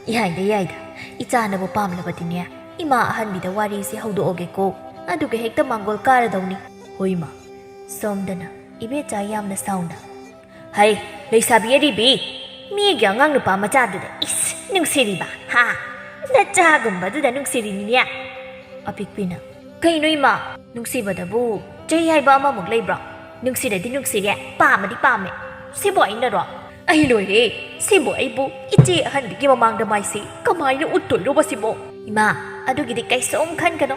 ꯌꯥꯏꯗ, ꯌꯥꯏꯗ꯫ ꯏꯆꯥꯅꯕꯨ ꯄꯥꯝꯂꯕꯗꯤꯅꯦ, ꯏꯃꯥ ꯑꯍꯟꯕꯤꯗ ꯋꯥꯔꯤꯁꯤ ꯍꯧꯗꯣꯛꯑꯒꯦꯀꯣ꯫ ꯑꯗꯨꯒ ꯍꯦꯛꯇ ꯃꯥꯡꯒꯣꯜ ꯀꯥꯔꯗꯧꯅꯤ꯫" "ꯍꯣꯏ, ꯏꯃꯥ꯫" ꯁꯣꯝꯗꯅ ꯏꯕꯦꯆꯥ ꯌꯥꯝꯅ ꯁꯥꯎꯅ, "ꯍꯩ, ꯂꯩꯁꯥꯕꯤ ꯑꯔꯤꯕꯤ, ꯃꯤꯒꯤ ꯑꯉꯥꯡ ꯅꯨꯄꯥ ꯃꯆꯥꯗꯨꯗ ꯏꯁ ꯅꯨꯡꯁꯤꯔꯤꯕ, ꯍꯥ? ꯅꯆꯥꯒꯨꯝꯕꯗꯨꯗ ꯅꯨꯡꯁꯤꯔꯤꯅꯤꯅꯦ꯫" ꯑꯄꯤꯛꯄꯤꯅ, "ꯀꯩꯅꯣ ꯏꯃꯥ, ꯅꯨꯡꯁꯤꯕꯗꯕꯨ ꯆꯍꯤ ꯍꯥꯏꯕ ꯑꯃꯃꯨꯛ ꯂꯩꯕ꯭ꯔꯣ? ꯅꯨꯡꯁꯤꯔꯗꯤ ꯅꯨꯡꯁꯤꯔꯦ, ꯄꯥꯝꯃꯗꯤ ꯄꯥꯝꯃꯦ꯫ ꯁꯤꯕꯨ ꯑꯩꯅꯔꯣ?" ꯑꯩ ꯂꯣꯏꯔꯦ꯫ ꯁꯤꯕꯨ ꯑꯩꯕꯨ ꯏꯆꯦ ꯑꯍꯟꯗꯒꯤ ꯃꯃꯥꯡꯗ ꯃꯥꯏꯁꯦ ꯀꯃꯥꯏꯅ ꯎꯠꯇꯣꯏꯅꯣꯕ ꯁꯤꯕꯣ? ꯏꯃꯥ, ꯑꯗꯨꯒꯤꯗꯤ ꯀꯩꯁꯨꯝ ꯈꯟꯒꯅꯣ꯫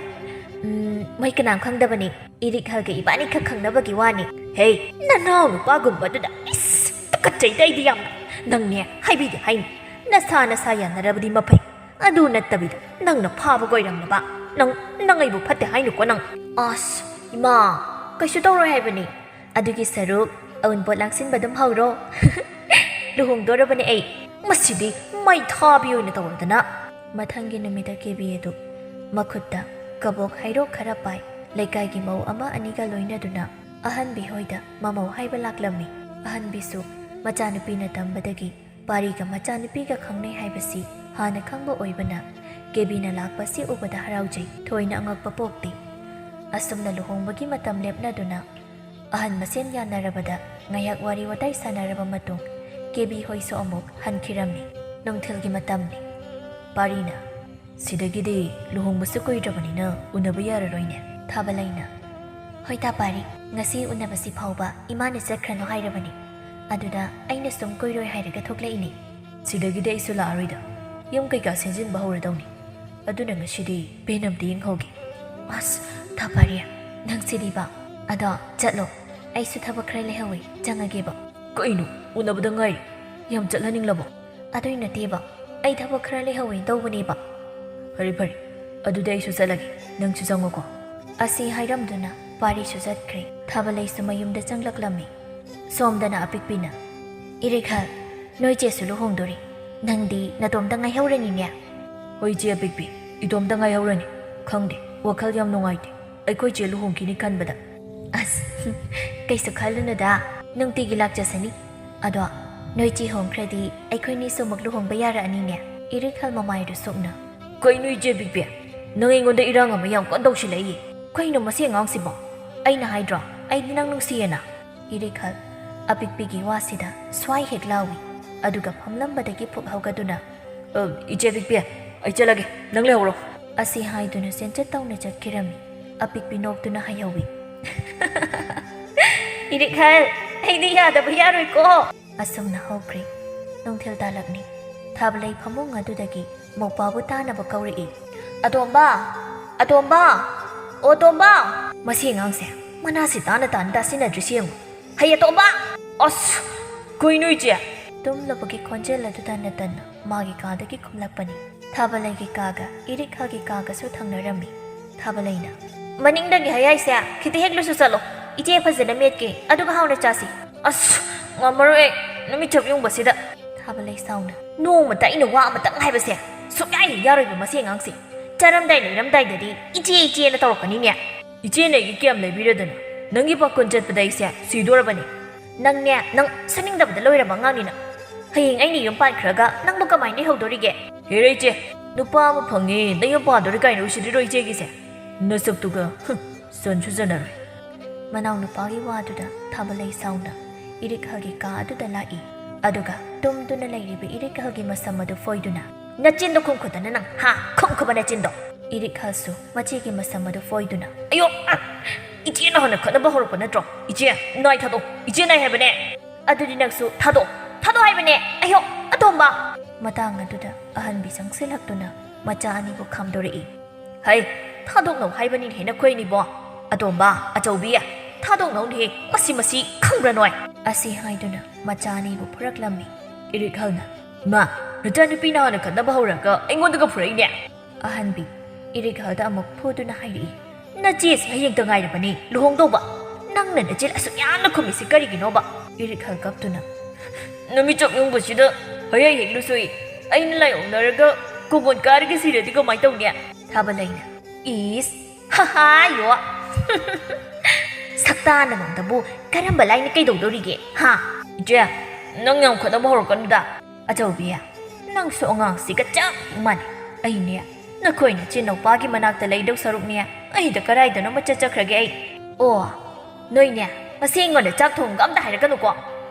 ꯎꯝ, ꯃꯣꯏ ꯀꯅꯥꯝ ꯈꯪꯗꯕꯅꯤ꯫ ꯏꯔꯤꯛꯍꯜꯒ ꯏꯕꯥꯅꯤꯈꯛ ꯈꯪꯅꯕꯒꯤ ꯋꯥꯅꯤ꯫ ꯍꯦ, ꯅꯅꯥꯎ ꯅꯨꯄꯥꯒꯨꯝꯕꯗꯨꯗ, ꯏꯁ, ꯇꯨꯀꯠꯆꯩꯗ ꯑꯩꯗꯤ ꯌꯥꯝꯅ꯫ ꯅꯪꯅꯦ, ꯍꯥꯏꯕꯤꯗꯦ ꯍꯥꯏꯅꯤ꯫ ꯅꯁꯥ ꯅꯁꯥ ꯌꯥꯅꯔꯕꯗꯤ ꯃꯐꯩ꯫ ꯑꯗꯨ ꯅꯠꯇꯕꯤꯗ ꯅꯪꯅ ꯐꯥꯕꯒ ꯑꯣꯏꯔꯝꯂꯕ꯫ ꯅꯪ, ꯅꯪ ꯑꯩꯕꯨ ꯐꯠꯇꯦ ꯍꯥꯏꯅꯨꯀꯣ ꯅꯪ꯫ ꯑꯁ, ꯏꯃꯥ, ꯀꯩꯁꯨ ꯇꯧꯔꯣꯏ ꯍꯥꯏꯕꯅꯤ꯫ ꯑꯗꯨꯒꯤ ꯁꯔꯨꯛ ꯑꯎꯟꯄꯣꯠ ꯂꯥꯡꯁꯤꯟꯕ ꯑꯗꯨꯝ ꯍꯧꯔꯣ꯫ ꯂꯨꯍꯣꯡꯗꯣꯔꯕꯅꯦ ꯑꯩ꯫ ꯃꯁꯤꯗꯤ ꯃꯩ ꯊꯥꯕꯤ ꯑꯣꯏꯅ ꯇꯧꯔꯗꯅ꯫ ꯃꯊꯪꯒꯤ ꯅꯨꯃꯤꯠꯇ ꯀꯦꯕꯤ ꯑꯗꯨ ꯃꯈꯨꯠꯇ ꯀꯕꯣꯛ ꯍꯩꯔꯣꯛ ꯈꯔ ꯄꯥꯏ, ꯂꯩꯀꯥꯏꯒꯤ ꯃꯧ ꯑꯃ ꯑꯅꯤꯒ ꯂꯣꯏꯅꯗꯨꯅ ꯑꯍꯟꯕꯤ ꯍꯣꯏꯗ ꯃꯃꯧ ꯍꯥꯏꯕ ꯂꯥꯛꯂꯝꯃꯤ꯫ ꯑꯍꯟꯕꯤꯁꯨ ꯃꯆꯥꯅꯨꯄꯤꯅ ꯇꯝꯕꯗꯒꯤ ꯄꯥꯔꯤꯒ ꯃꯆꯥꯅꯨꯄꯤꯒ ꯈꯪꯅꯩ ꯍꯥꯏꯕꯁꯤ ꯍꯥꯟꯅ ꯈꯪꯕ ꯑꯣꯏꯕꯅ ꯀꯦꯕꯤꯅ ꯂꯥꯛꯄꯁꯤ ꯎꯕꯗ ꯍꯔꯥꯎꯖꯩ꯫ ꯊꯣꯏꯅ ꯑꯉꯛꯄ ꯄꯣꯛꯇꯦ꯫ ꯑꯁꯨꯝꯅ ꯂꯨꯍꯣꯡꯕꯒꯤ ꯃꯇꯝ ꯂꯦꯞꯅꯗꯨꯅ ꯑꯍꯟ ꯃꯁꯦꯟ ꯌꯥꯅꯔꯕꯗ ꯉꯥꯏꯍꯥꯛ ꯋꯥꯔꯤ ꯋꯥꯇꯥꯏ ꯁꯥꯟꯅꯔꯕ ꯃꯇꯨꯡ ꯀꯦꯕꯤ ꯍꯣꯏꯁꯨ ꯑꯃꯨꯛ ꯍꯟꯈꯤꯔꯝꯃꯤ꯫ ꯅꯨꯡꯊꯤꯜꯒꯤ ꯃꯇꯝꯅꯤ꯫ ꯄꯥꯔꯤꯅ, "ꯁꯤꯗꯒꯤꯗꯤ ꯂꯨꯍꯣꯡꯕꯁꯨ ꯀꯨꯏꯗ꯭ꯔꯕꯅꯤꯅ ꯎꯅꯕ ꯌꯥꯔꯔꯣꯏꯅꯦ?" ꯊꯥꯕꯂꯩꯅ, "ꯍꯣꯏ ꯇꯥ ꯄꯥꯔꯤ, ꯉꯁꯤ ꯎꯅꯕꯁꯤ ꯐꯥꯎꯕ ꯏꯃꯥꯅ ꯆꯠꯈ꯭ꯔꯅꯨ ꯍꯥꯏꯔꯕꯅꯤ꯫ ꯑꯗꯨꯗ ꯑꯩꯅ ꯁꯨꯝ ꯀꯨꯏꯔꯣꯏ ꯍꯥꯏꯔꯒ ꯊꯣꯛꯂꯛꯏꯅꯤ꯫ ꯁꯤꯗꯒꯤꯗꯤ ꯑꯩꯁꯨ ꯂꯥꯛꯑꯔꯣꯏꯗ꯫ ꯌꯨꯝ ꯀꯩꯀꯥ ꯁꯦꯝꯖꯤꯟꯕ ꯍꯧꯔꯗꯧꯅꯤ꯫ ꯑꯗꯨꯅ ꯉꯁꯤꯗꯤ ꯄꯦꯟ ꯑꯝꯇ ꯌꯦꯡꯍꯧꯒꯦ꯫" "ꯑꯁ, ꯊꯥ ꯄꯥꯔꯤ, ꯅꯪ ꯁꯤꯗꯤꯕ꯫ ꯑꯗꯣ ꯆꯠꯂꯣ, ꯑꯩꯁꯨ ꯊꯕꯛ ꯈꯔ ꯂꯩꯍꯧꯋꯤ, ꯆꯪꯉꯒꯦꯕ꯫" "ꯀꯩꯅꯣ, ꯎꯅꯕꯗ ꯉꯥꯏꯔꯤ, ꯌꯥꯝ ꯆꯠꯍꯟꯅꯤꯡꯂꯕꯣ?" "ꯑꯗꯨꯏ ꯅꯠꯇꯦꯕ, ꯑꯩ ꯊꯕꯛ ꯈꯔ ꯂꯩꯍꯧꯋꯦ ꯇꯧꯕꯅꯦꯕ꯫" "ꯐꯔꯦ ꯐꯔꯦ, ꯑꯗꯨꯗꯤ ꯑꯩꯁꯨ ꯆꯠꯂꯒꯦ, ꯅꯪꯁꯨ ꯆꯪꯉꯨꯀꯣ꯫" ꯑꯁꯤ ꯍꯥꯏꯔꯝꯗꯨꯅ ꯄꯥꯔꯤꯁꯨ ꯆꯠꯈ꯭ꯔꯦ꯫ ꯊꯥꯕꯂꯩꯁꯨ ꯃꯌꯨꯝꯗ ꯆꯪꯂꯛꯂꯝꯃꯤ꯫ ꯁꯣꯝꯗꯅ ꯑꯄꯤꯛꯄꯤꯅ, "ꯏꯔꯤꯈꯜ, ꯅꯣꯏ ꯆꯦꯁꯨ ꯂꯨꯍꯣꯡꯗꯣꯔꯤ, ꯅꯪꯗꯤ ꯅꯇꯣꯝꯇ ꯉꯥꯏꯍꯧꯔꯅꯤꯅꯦ?" "ꯍꯣꯏ ꯏꯆꯦ ꯑꯄꯤꯛꯄꯤ, ꯏꯇꯣꯝꯇ ꯉꯥꯏꯍꯧꯔꯅꯤ꯫ ꯈꯪꯗꯦ, ꯋꯥꯈꯜ ꯌꯥꯝ ꯅꯨꯡꯉꯥꯏꯇꯦ ꯑꯩꯈꯣꯏ ꯆꯦ ꯂꯨꯍꯣꯡꯈꯤꯅꯤ ꯈꯟꯕꯗ꯫" "ꯑꯁ, ꯀꯩꯁꯨ ꯈꯜꯂꯨꯅꯨꯗ, ꯅꯨꯡꯇꯤꯒꯤ ꯂꯥꯛꯆꯁꯅꯤ꯫ ꯑꯗꯣ ꯅꯣꯏ ꯆꯦ ꯍꯣꯡꯈ꯭ꯔꯗꯤ ꯑꯩꯈꯣꯏꯅꯤꯁꯨ ꯑꯃꯨꯛ ꯂꯨꯍꯣꯡꯕ ꯌꯥꯔꯛꯑꯅꯤꯅꯦ꯫" ꯏꯔꯤꯈꯜ ꯃꯃꯥꯏꯗꯨ ꯁꯨꯛꯅ꯫ "ꯀꯩꯅꯣ ꯏꯆꯦ ꯄꯤꯛꯄꯤ, ꯅꯪ ꯑꯩꯉꯣꯟꯗ ꯏꯔꯥꯡ ꯑꯃ ꯌꯥꯝ ꯀꯟꯅ ꯇꯧꯁꯤꯜꯂꯛꯏ꯫ ꯀꯩꯅꯣ ꯃꯁꯤ ꯑꯉꯥꯡꯁꯤꯕꯣ? ꯑꯩꯅ ꯍꯥꯏꯗ꯭ꯔꯣ ꯑꯩꯗꯤ ꯅꯪ ꯅꯨꯡꯁꯤꯌꯦꯅ?" ꯏꯔꯤꯈꯜ ꯑꯄꯤꯛꯄꯤꯒꯤ ꯋꯥꯁꯤꯗ ꯁ꯭ꯋꯥꯏ ꯍꯦꯛ ꯂꯥꯎꯏ꯫ ꯑꯗꯨꯒ ꯐꯝꯂꯝꯕꯗꯒꯤ ꯐꯨꯛ ꯍꯧꯒꯠꯇꯨꯅ, "ꯑ, ꯏꯆꯦ ꯄꯤꯛꯄꯤ, ꯑꯩ ꯆꯠꯂꯒꯦ, ꯅꯪ ꯂꯩꯍꯧꯔꯣ꯫" ꯑꯁꯤ ꯍꯥꯏꯗꯨꯅ ꯆꯦꯟꯆꯠ ꯇꯧꯅ ꯆꯠꯈꯤꯔꯝꯃꯤ꯫ ꯑꯄꯤꯛꯄꯤ ꯅꯣꯛꯇꯨꯅ ꯍꯥꯏꯍꯧꯏ꯫ "ꯏꯔꯤꯈꯜ, ꯑꯩꯗꯤ ꯌꯥꯗꯕ ꯌꯥꯔꯣꯏꯀꯣ꯫ ꯑꯁꯨꯝꯅ ꯍꯧꯈ꯭ꯔꯦ꯫ ꯅꯨꯡꯊꯤꯜ ꯇꯥꯂꯛꯅꯤ꯫ ꯊꯥꯕꯂꯩ ꯐꯃꯨꯡ ꯑꯗꯨꯗꯒꯤ ꯃꯧꯄꯥꯕꯨ ꯇꯥꯅꯕ ꯀꯧꯔꯛꯏ꯫ "ꯑꯇꯣꯝꯕ! ꯑꯇꯣꯝꯕ! ꯑꯣ, ꯇꯣꯝꯕ!" ꯃꯁꯤ ꯑꯉꯥꯡꯁꯦ ꯃꯅꯥꯁꯤ ꯇꯥꯅ ꯇꯥꯅ ꯇꯥꯁꯤꯟꯅꯗ꯭ꯔꯤꯁꯤ ꯌꯦꯡꯉꯨ꯫ "ꯍꯩ, ꯑꯇꯣꯝꯕ!" "ꯑꯁ! ꯀꯩꯅꯣ, ꯏꯆꯦ?" ꯇꯨꯝꯂꯕꯒꯤ ꯈꯣꯟꯖꯦꯜ ꯑꯗꯨꯗ ꯅꯠꯇꯅ ꯃꯥꯒꯤ ꯀꯥꯗꯒꯤ ꯈꯨꯝꯂꯛꯄꯅꯤ꯫ ꯊꯥꯕꯂꯩꯒꯤ ꯀꯥꯒ ꯏꯔꯤꯛꯍꯜꯒꯤ ꯀꯥꯒꯁꯨ ꯊꯪꯅꯔꯝꯃꯤ꯫ ꯊꯥꯕꯂꯩꯅ, "ꯃꯅꯤꯡꯗꯒꯤ ꯍꯩ ꯍꯥꯏꯁꯦ ꯈꯤꯇ ꯍꯦꯛꯂꯨꯁꯨ ꯆꯠꯂꯣ꯫ ꯏꯆꯦ ꯐꯖꯅ ꯃꯦꯠꯀꯦ, ꯑꯗꯨꯒ ꯍꯥꯎꯅ ꯆꯥꯁꯤ꯫" "ꯑꯁ, ꯉꯝꯃꯔꯣꯏ ꯑꯩ, ꯅꯨꯃꯤꯠ ꯆꯞ ꯌꯨꯡꯕꯁꯤꯗ!" ꯊꯥꯕꯂꯩ ꯁꯥꯎꯅ, "ꯅꯣꯡꯃꯇ ꯑꯩꯅ ꯋꯥ ꯑꯃꯇꯪ ꯍꯥꯏꯕꯁꯦ ꯁꯨꯡꯌꯥ ꯍꯦꯛ ꯌꯥꯔꯣꯏꯕ ꯃꯁꯤ ꯑꯉꯥꯡꯁꯦ꯫ ꯆꯥꯔꯝꯗꯥꯏ ꯂꯩꯔꯝꯗꯥꯏꯗꯗꯤ ꯏꯆꯦ, ꯏꯆꯦꯅ ꯇꯧꯔꯛꯀꯅꯤꯅꯦ꯫ ꯏꯆꯦꯅ ꯑꯩꯒꯤ ꯀꯌꯥꯝ ꯂꯩꯕꯤꯔꯗꯅ? ꯅꯪꯒꯤ ꯄꯥꯈꯣꯟ ꯆꯠꯄꯗ ꯑꯩꯁꯦ ꯁꯤꯗꯣꯔꯕꯅꯦ꯫" "ꯅꯪꯅꯦ, ꯅꯪ ꯁꯨꯅꯤꯡꯗꯕꯗ ꯂꯣꯏꯔꯕ ꯑꯉꯥꯡꯅꯤꯅ꯫ ꯍꯌꯦꯡ ꯑꯩꯅ ꯌꯨꯝ ꯄꯥꯟꯈ꯭ꯔꯒ ꯅꯪꯕꯨ ꯀꯃꯥꯏꯅ ꯂꯩꯍꯧꯗꯣꯔꯤꯒꯦ?" "ꯍꯦꯔꯦ ꯏꯆꯦ, ꯅꯨꯄꯥ ꯑꯃ ꯐꯪꯉꯦ, ꯅꯌꯨꯝ ꯄꯥꯟꯗꯣꯔꯦ ꯀꯥꯏꯅ ꯎꯁꯤꯠꯇ꯭ꯔꯤꯔꯣ ꯏꯆꯦꯒꯤꯁꯦ? ꯅꯁꯛꯇꯨꯒ, ꯍꯨꯝ, ꯆꯟꯁꯨ ꯆꯟꯅꯔꯣꯏ꯫" ꯃꯅꯥꯎꯅꯨꯄꯥꯒꯤ ꯋꯥꯗꯨꯗ ꯊꯥꯕꯂꯩ ꯁꯥꯎꯅ ꯏꯔꯤꯛꯍꯜꯒꯤ ꯀꯥ ꯑꯗꯨꯗ ꯂꯥꯛꯏ꯫ ꯑꯗꯨꯒ ꯇꯨꯝꯗꯨꯅ ꯂꯩꯔꯤꯕ ꯏꯔꯤꯛꯍꯜꯒꯤ ꯃꯁꯝ ꯑꯗꯨ ꯐꯣꯏꯗꯨꯅ, "ꯅꯆꯤꯟꯗꯣ ꯈꯨꯝꯈꯨꯗꯅ ꯅꯪ, ꯍꯥ? ꯈꯨꯝꯈꯨꯕ ꯅꯆꯤꯟꯗꯣ!" ꯏꯔꯤꯛꯍꯜꯁꯨ ꯃꯆꯦꯒꯤ ꯃꯁꯝ ꯑꯗꯨ ꯐꯣꯏꯗꯨꯅ, "ꯑꯌꯣ! ꯑ! ꯏꯆꯦꯅ ꯍꯥꯟꯅ ꯈꯠꯅꯕ ꯍꯧꯔꯛꯄ ꯅꯠꯇ꯭ꯔꯣ? ꯏꯆꯦ, ꯅꯥꯏ ꯊꯥꯗꯣꯛ! ꯏꯆꯦ ꯅꯥꯏ ꯍꯥꯏꯕꯅꯦ!" "ꯑꯗꯨꯗꯤ ꯅꯪꯁꯨ ꯊꯥꯗꯣꯛ! ꯊꯥꯗꯣꯛ ꯍꯥꯏꯕꯅꯦ! ꯑꯌꯣ! ꯑꯇꯣꯝꯕ!" ꯃꯇꯥꯡ ꯑꯗꯨꯗ ꯑꯍꯟꯕꯤ ꯆꯪꯁꯤꯜꯂꯛꯇꯨꯅ ꯃꯆꯥ ꯑꯅꯤꯕꯨ ꯈꯥꯝꯗꯣꯔꯛꯏ꯫ "ꯍꯩ, ꯊꯥꯗꯣꯛꯅꯧ ꯍꯥꯏꯕꯅꯤꯅꯦꯍꯦ ꯅꯈꯣꯏ ꯑꯅꯤꯕꯣ! ꯑꯇꯣꯝꯕ, ꯑꯆꯧꯕꯤ, ꯊꯥꯗꯣꯛꯅꯧꯅꯦꯍꯦ, ꯃꯁꯤ, ꯃꯁꯤ ꯈꯪꯕ꯭ꯔꯥ ꯅꯣꯏ?" ꯑꯁꯤ ꯍꯥꯏꯗꯨꯅ ꯃꯆꯥ ꯑꯅꯤꯕꯨ ꯐꯨꯔꯛꯂꯝꯃꯤ꯫ ꯏꯔꯤꯛꯍꯜꯅ, "ꯏꯃꯥ, ꯅꯆꯥꯅꯨꯄꯤꯅ ꯍꯥꯟꯅ ꯈꯠꯅꯕ ꯍꯧꯔꯒ ꯑꯩꯉꯣꯟꯗꯒ ꯐꯨꯔꯛꯏꯅꯦ?" ꯑꯍꯟꯕꯤ ꯏꯔꯤꯛꯍꯜꯗ ꯑꯃꯨꯛ ꯐꯨꯗꯨꯅ ꯍꯥꯏꯔꯛꯏ, "ꯅꯆꯦꯁꯤ ꯍꯌꯦꯡꯇ ꯉꯥꯏꯔꯕꯅꯦ ꯂꯨꯍꯣꯡꯗꯧꯕ꯫ ꯅꯪꯅ ꯅꯆꯤꯟ ꯑꯁꯨꯛ ꯌꯥꯝꯅ ꯈꯨꯝꯃꯤꯁꯤ ꯀꯔꯤꯒꯤꯅꯣꯕ?" ꯏꯔꯤꯛꯍꯜ ꯀꯞꯇꯨꯅ, "ꯅꯨꯃꯤꯠ ꯆꯞ ꯌꯨꯡꯕꯁꯤꯗ ꯍꯌꯥꯏ ꯍꯦꯛꯂꯨꯁꯨꯏ꯫ ꯑꯩꯅ ꯂꯥꯏ ꯑꯣꯛꯅꯔꯒ ꯀꯣꯡꯒꯣꯟ ꯀꯥꯔꯒ ꯁꯤꯔꯗꯤ ꯀꯃꯥꯏ ꯇꯧꯅꯤ?" ꯊꯥꯕꯂꯩꯅ, "ꯏꯁ, ꯍꯥꯍꯥ, ꯌꯣ꯫ ꯁꯛꯇꯥ ꯅꯃꯪꯗꯕꯨ ꯀꯔꯝꯕ ꯂꯥꯏꯅ ꯀꯩꯗꯧꯗꯧꯔꯤꯒꯦ, ꯍꯥ?" "ꯏꯆꯦ, ꯅꯪ ꯌꯥꯝ ꯈꯠꯅꯕ ꯍꯧꯔꯛꯀꯅꯨꯗ꯫" "ꯑꯆꯧꯕꯤ, ꯅꯪꯁꯨ ꯑꯉꯥꯡꯁꯤꯒ ꯆꯞ ꯃꯥꯟꯅꯩ꯫ ꯑꯩꯅꯦ, ꯅꯈꯣꯏ ꯅꯆꯤꯟ ꯅꯨꯄꯥꯒꯤ ꯃꯅꯥꯛꯇ ꯂꯩꯗꯧ ꯁꯔꯨꯛꯅꯦ, ꯑꯩꯗ ꯀꯗꯥꯏꯗꯅꯣꯃ ꯆꯠꯆꯈ꯭ꯔꯒꯦ ꯑꯩ꯫ ꯑꯣ, ꯅꯣꯏꯅꯦ, ꯃꯁꯤ ꯑꯩꯉꯣꯟꯗ ꯆꯥꯛ ꯊꯣꯡꯒ ꯑꯝꯇ ꯍꯥꯏꯔꯛꯀꯅꯨꯀꯣ꯫